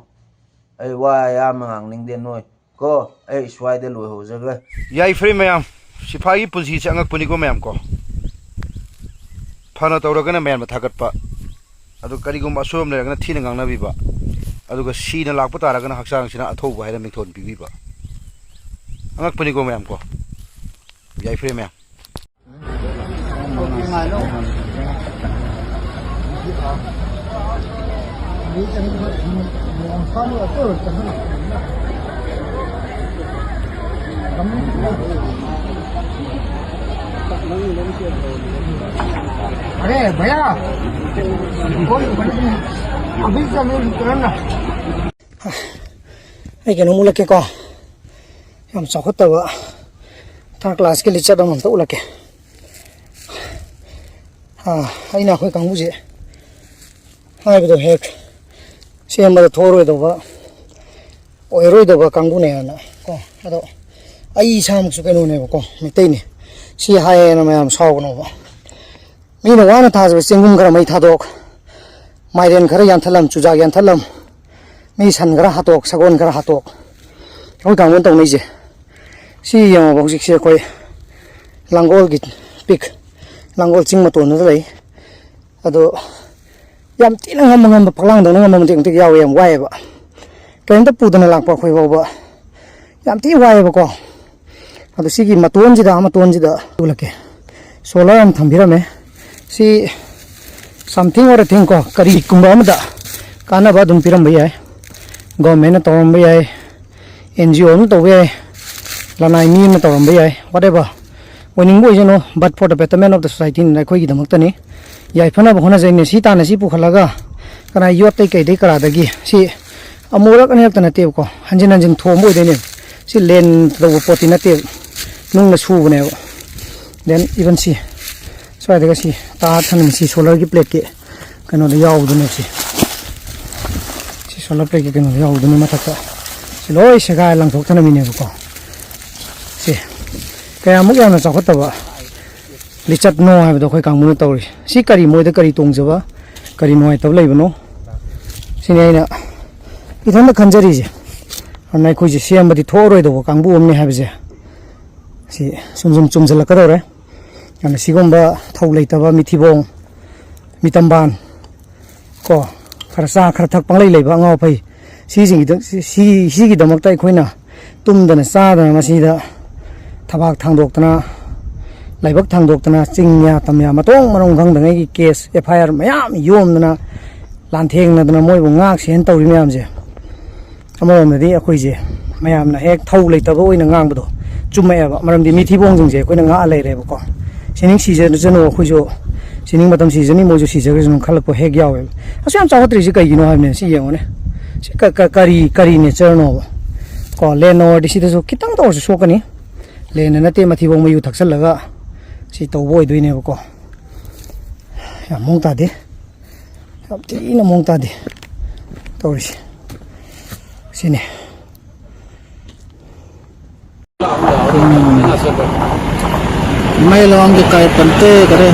ꯑꯩ ꯋꯥ ꯑꯌꯥꯝꯕ ꯉꯥꯡꯅꯤꯡꯗꯦ ꯅꯣꯏ꯫ ꯀꯣ, ꯑꯩ ꯁ꯭ꯋꯥꯏꯗ ꯂꯣꯏꯍꯧꯖꯈ꯭ꯔꯦ꯫ ꯌꯥꯏꯐꯔꯦ ꯃꯌꯥꯝ꯫ ꯁꯤꯐꯥꯏꯒꯤ ꯄꯨꯟꯁꯤꯁꯦ ꯑꯉꯛꯄꯅꯤꯀꯣ ꯃꯌꯥꯝ ꯀꯣ꯫ ꯐꯅ ꯇꯧꯔꯒꯅ ꯃꯌꯥꯝꯅ ꯊꯥꯒꯠꯄ, ꯑꯗꯨ ꯀꯔꯤꯒꯨꯝꯕ ꯑꯁꯣꯏꯕ ꯂꯩꯔꯒꯅ ꯊꯤꯅ ꯉꯥꯡꯅꯕꯤꯕ, ꯑꯗꯨꯒ ꯁꯤꯅ ꯂꯥꯛꯄ ꯇꯥꯔꯒꯅ ꯍꯛꯆꯥꯡꯁꯤꯅ ꯑꯊꯧꯕ ꯍꯥꯏꯅ ꯃꯤꯡꯊꯣꯟ ꯄꯤꯕꯤꯕ꯫ ꯑꯉꯛꯄꯅꯤꯀꯣ ꯃꯌꯥꯝ ꯀꯣ꯫ ꯌꯥꯏꯐꯔꯦ ꯃꯌꯥꯝ꯫ अरे भैया, कौन, अभी चलो, निकलना। ꯑꯩ ꯀꯩꯅꯣꯝ ꯎꯠꯂꯛꯀꯦꯀꯣ꯫ ꯌꯥꯝ ꯆꯥꯎꯈꯠꯇꯕ ꯊꯥꯔꯠ ꯀ꯭ꯂꯥꯁꯀꯤ ꯂꯤꯆꯠ ꯑꯃ ꯑꯝꯇ ꯎꯠꯂꯛꯀꯦ꯫ ꯑꯥ, ꯑꯩꯅ ꯑꯩꯈꯣꯏ ꯀꯥꯡꯕꯨꯁꯦ ꯍꯥꯏꯕꯗꯣ ꯍꯦꯛ ꯁꯦꯝꯕꯗ ꯊꯣꯛꯑꯔꯣꯏꯗꯧꯕ, ꯑꯣꯏꯔꯣꯏꯗꯕ ꯀꯥꯡꯕꯨꯅꯦꯅ ꯀꯣ꯫ ꯑꯗꯣ ꯑꯩ ꯏꯁꯥꯃꯛꯁꯨ ꯀꯩꯅꯣꯅꯦꯕꯀꯣ, ꯃꯩꯇꯩꯅꯦ꯫ ꯁꯤ ꯍꯥꯏꯌꯦꯅ ꯃꯌꯥꯝ ꯁꯥꯎꯒꯅꯣꯕ꯫ ꯃꯤꯅ ꯋꯥꯅ ꯊꯥꯖꯕ ꯆꯦꯡꯒꯨꯝ ꯈꯔ ꯃꯩ ꯊꯥꯗꯣꯛ, ꯃꯥꯏꯔꯦꯟ ꯈꯔ ꯌꯥꯟꯊꯠꯂꯝ, ꯆꯨꯖꯥꯛ ꯌꯥꯟꯊꯠꯂꯝ, ꯃꯤ ꯁꯟ ꯈꯔ ꯍꯥꯠꯇꯣꯛ, ꯁꯒꯣꯜ ꯈꯔ ꯍꯥꯠꯇꯣꯛ, ꯑꯩꯈꯣꯏ ꯀꯥꯡꯕꯨꯅ ꯇꯧꯅꯩꯁꯦ꯫ ꯁꯤ ꯌꯦꯡꯉꯣꯕ, ꯍꯧꯖꯤꯛꯁꯦ ꯑꯩꯈꯣꯏ ꯂꯥꯡꯒꯣꯜꯒꯤ ꯄꯤꯛ, ꯂꯥꯡꯒꯣꯜ ꯆꯤꯡ ꯃꯇꯣꯟꯗꯨꯗ ꯂꯩ꯫ ꯑꯗꯣ ꯌꯥꯝ ꯊꯤꯅ ꯉꯝꯕ ꯉꯝꯕ, ꯐꯛꯂꯥꯡꯗꯧꯅ ꯉꯝꯕ ꯃꯇꯦꯛ ꯃꯇꯦꯛ ꯌꯥꯎꯋꯦ, ꯌꯥꯝ ꯋꯥꯏꯑꯦꯕ꯫ ꯀꯔꯤꯝꯇ ꯄꯨꯗꯅ ꯂꯥꯛꯄ ꯑꯩꯈꯣꯏ ꯐꯥꯎꯕ ꯌꯥꯝ ꯊꯤ ꯋꯥꯏꯑꯦꯕꯀꯣ꯫ ꯑꯗꯣ ꯁꯤꯒꯤ ꯃꯇꯣꯟꯁꯤꯗ, ꯃꯇꯣꯟꯁꯤꯗ ꯎꯠꯂꯛꯀꯦ꯫ ꯁꯣꯂꯔ ꯑꯃ ꯊꯝꯕꯤꯔꯝꯃꯦ꯫ ꯁꯤ something or a thing ꯀꯣ, ꯀꯔꯤꯒꯨꯝꯕ ꯑꯃꯗ ꯀꯥꯟꯅꯕ ꯑꯗꯨꯝ ꯄꯤꯔꯝꯕ ꯌꯥꯏ꯫ ꯒꯣꯔꯃꯦꯟꯅ ꯇꯧꯔꯝꯕ ꯌꯥꯏ, ꯑꯦꯟ ꯖꯤ ꯑꯣ ꯑꯃ ꯇꯧꯕ ꯌꯥꯏ, ꯂꯅꯥꯏ ꯃꯤ ꯑꯃꯅ ꯇꯧꯔꯝꯕ ꯌꯥꯏ, whatever ꯑꯣꯏꯅꯤꯡꯕ ꯑꯣꯏꯁꯅꯨ, but for the betterment of the society ꯅ ꯑꯩꯈꯣꯏꯒꯤꯗꯃꯛꯇꯅꯤ꯫ ꯌꯥꯏꯐꯅꯕ ꯍꯣꯠꯅꯖꯩꯅꯦ꯫ ꯁꯤ ꯇꯥꯟꯅ ꯁꯤ ꯄꯨꯈꯠꯂꯒ ꯀꯅꯥ ꯌꯣꯠꯇꯩ ꯀꯩꯗꯩ ꯀꯔꯥꯗꯒꯤ ꯁꯤ ꯑꯃꯨꯔꯛ ꯑꯅꯤꯔꯛꯇ ꯅꯠꯇꯦꯕꯀꯣ, ꯍꯟꯖꯤꯟ ꯍꯟꯖꯤꯟ ꯊꯣꯝꯕ ꯑꯣꯏꯗꯣꯏꯅꯦꯕ꯫ ꯁꯤ ꯂꯦꯟ ꯇꯧꯕ ꯄꯣꯠꯇꯤ ꯅꯠꯇꯦꯕ, ꯅꯨꯡꯅ ꯁꯨꯕꯅꯦꯕ꯫ Then even ꯁꯤ ꯁ꯭ꯋꯥꯏꯗꯒ ꯁꯤ ꯇꯥ ꯊꯝꯃꯤ, ꯁꯤ ꯁꯣꯂꯔꯒꯤ ꯄ꯭ꯂꯦꯠꯀꯤ ꯀꯩꯅꯣꯗ ꯌꯥꯎꯕꯗꯨꯅꯦ꯫ ꯁꯤ ꯁꯤ ꯁꯣꯂꯔ ꯄ꯭ꯂꯦꯠꯀꯤ ꯀꯩꯅꯣꯗ ꯌꯥꯎꯕꯗꯨꯅꯦ, ꯃꯊꯛꯇ꯫ ꯁꯤ ꯂꯣꯏ ꯁꯦꯒꯥꯏ ꯂꯪꯊꯣꯛ ꯊꯅꯝꯃꯤꯅꯦꯕꯀꯣ꯫ ꯁꯤ ꯀꯌꯥꯃꯨꯛ ꯌꯥꯝꯅ ꯆꯥꯎꯈꯠꯇꯕ ꯂꯤꯆꯠꯅꯣ ꯍꯥꯏꯕꯗꯣ ꯑꯩꯈꯣꯏ ꯀꯥꯡꯕꯨꯅ ꯇꯧꯔꯤ꯫ ꯁꯤ ꯀꯔꯤ, ꯃꯣꯏꯗ ꯀꯔꯤ ꯇꯣꯡꯖꯕ, ꯀꯔꯤ ꯅꯨꯡꯉꯥꯏꯇꯕ ꯂꯩꯕꯅꯣ? ꯁꯤꯅꯤ ꯑꯩꯅ ꯏꯊꯟꯇ ꯈꯟꯖꯔꯤꯁꯦ꯫ ꯑꯗꯨꯅ ꯑꯩꯈꯣꯏꯁꯦ ꯁꯦꯝꯕꯗꯤ ꯊꯣꯛꯑꯔꯣꯏꯗꯧꯕ ꯀꯥꯡꯕꯨ ꯑꯃꯅꯤ ꯍꯥꯏꯕꯁꯦ ꯁꯤ ꯁꯨꯝ ꯁꯨꯝ ꯆꯨꯝꯁꯤꯜꯂꯛꯀꯗꯧꯔꯦ꯫ ꯑꯗꯨꯅ ꯁꯤꯒꯨꯝꯕ ꯊꯧ ꯂꯩꯇꯕ, ꯃꯤꯊꯤꯕꯣꯡ, ꯃꯤꯇꯝꯕꯥꯟ ꯀꯣ, ꯈꯔ ꯆꯥ ꯈꯔ ꯊꯛ ꯄꯪꯂꯩ ꯂꯩꯕ ꯑꯉꯥꯎ ꯑꯐꯩ, ꯁꯤꯁꯤꯡꯒꯤꯗ-, ꯁꯤ-, ꯁꯤꯒꯤꯗꯃꯛꯇ ꯑꯩꯈꯣꯏꯅ ꯇꯨꯝꯗꯅ ꯆꯥꯗꯅ ꯃꯁꯤꯗ ꯊꯕꯥꯛ ꯊꯥꯡꯗꯣꯛꯇꯅ, ꯂꯥꯏꯕꯛ ꯊꯥꯡꯗꯣꯛꯇꯅ, ꯆꯤꯡꯌꯥ ꯇꯝꯌꯥ ꯃꯇꯣꯡ ꯃꯔꯣꯡ ꯈꯪꯗꯉꯩꯒꯤ ꯀꯦꯁ, ꯑꯦꯐ ꯑꯥꯏ ꯑꯥꯔ ꯃꯌꯥꯝ ꯌꯣꯝꯗꯅ, ꯂꯥꯟꯊꯦꯡꯅꯗꯅ ꯃꯣꯏꯕꯨ ꯉꯥꯛ ꯁꯦꯟ ꯇꯧꯔꯤ ꯃꯌꯥꯝꯁꯦ꯫ ꯑꯃꯔꯣꯝꯗꯗꯤ ꯑꯩꯈꯣꯏꯁꯦ ꯃꯌꯥꯝꯅ ꯍꯦꯛ ꯊꯧ ꯂꯩꯇꯕ ꯑꯣꯏꯅ ꯉꯥꯡꯕꯗꯣ ꯆꯨꯝꯃꯛꯑꯦꯕ꯫ ꯃꯔꯝꯗꯤ ꯃꯤꯊꯤꯕꯣꯡꯁꯤꯡꯁꯦ ꯑꯩꯈꯣꯏꯅ ꯉꯥꯛꯑ ꯂꯩꯔꯦꯕꯀꯣ꯫ ꯁꯤꯅꯤꯡ ꯁꯤꯖꯔꯁꯅꯨ, ꯑꯩꯈꯣꯏꯁꯨ ꯁꯤꯅꯤꯡ ꯃꯇꯝ ꯁꯤꯖꯅꯤ, ꯃꯣꯏꯁꯨ ꯁꯤꯖꯈ꯭ꯔꯁꯅꯨ ꯈꯜꯂꯛꯄ ꯍꯦꯛ ꯌꯥꯎꯋꯦꯕ꯫ ꯑꯁꯨꯛ ꯌꯥꯝ ꯆꯥꯎꯈꯠꯇ꯭ꯔꯤꯁꯤ ꯀꯩꯒꯤꯅꯣ ꯍꯥꯏꯕꯅꯦ꯫ ꯁꯤ ꯌꯦꯡꯉꯨꯅꯦ꯫ ꯁꯤ ꯀ-, ꯀ-, ꯀꯔꯤ, ꯀꯔꯤ ꯅꯦꯆꯔꯅꯣꯕ? ꯀꯣ, ꯂꯦꯟ ꯑꯣꯏꯔꯗꯤ ꯁꯤꯗꯁꯨ ꯈꯤꯇꯪꯇ ꯑꯣꯏꯔꯁꯨ ꯁꯣꯛꯀꯅꯤ꯫ ꯂꯦꯟꯅ ꯅꯠꯇꯦ, ꯃꯊꯤꯕꯣꯡ ꯃꯌꯨ ꯊꯛꯆꯜꯂꯒ ꯁꯤ ꯇꯧꯕ ꯑꯣꯏꯗꯣꯏꯅꯦꯕꯀꯣ꯫ ꯌꯥꯝ ꯃꯑꯣꯡ ꯇꯥꯗꯦ꯫ ꯌꯥꯝ ꯊꯤꯅ ꯃꯑꯣꯡ ꯇꯥꯗꯦ ꯇꯧꯔꯤꯁꯦ꯫ ꯁꯤꯅꯤ꯫ ꯎꯝ꯫ ꯃꯩ ꯂꯣꯝꯗꯤ ꯀꯥꯏ ꯄꯟꯇꯦ ꯀꯔꯦ꯫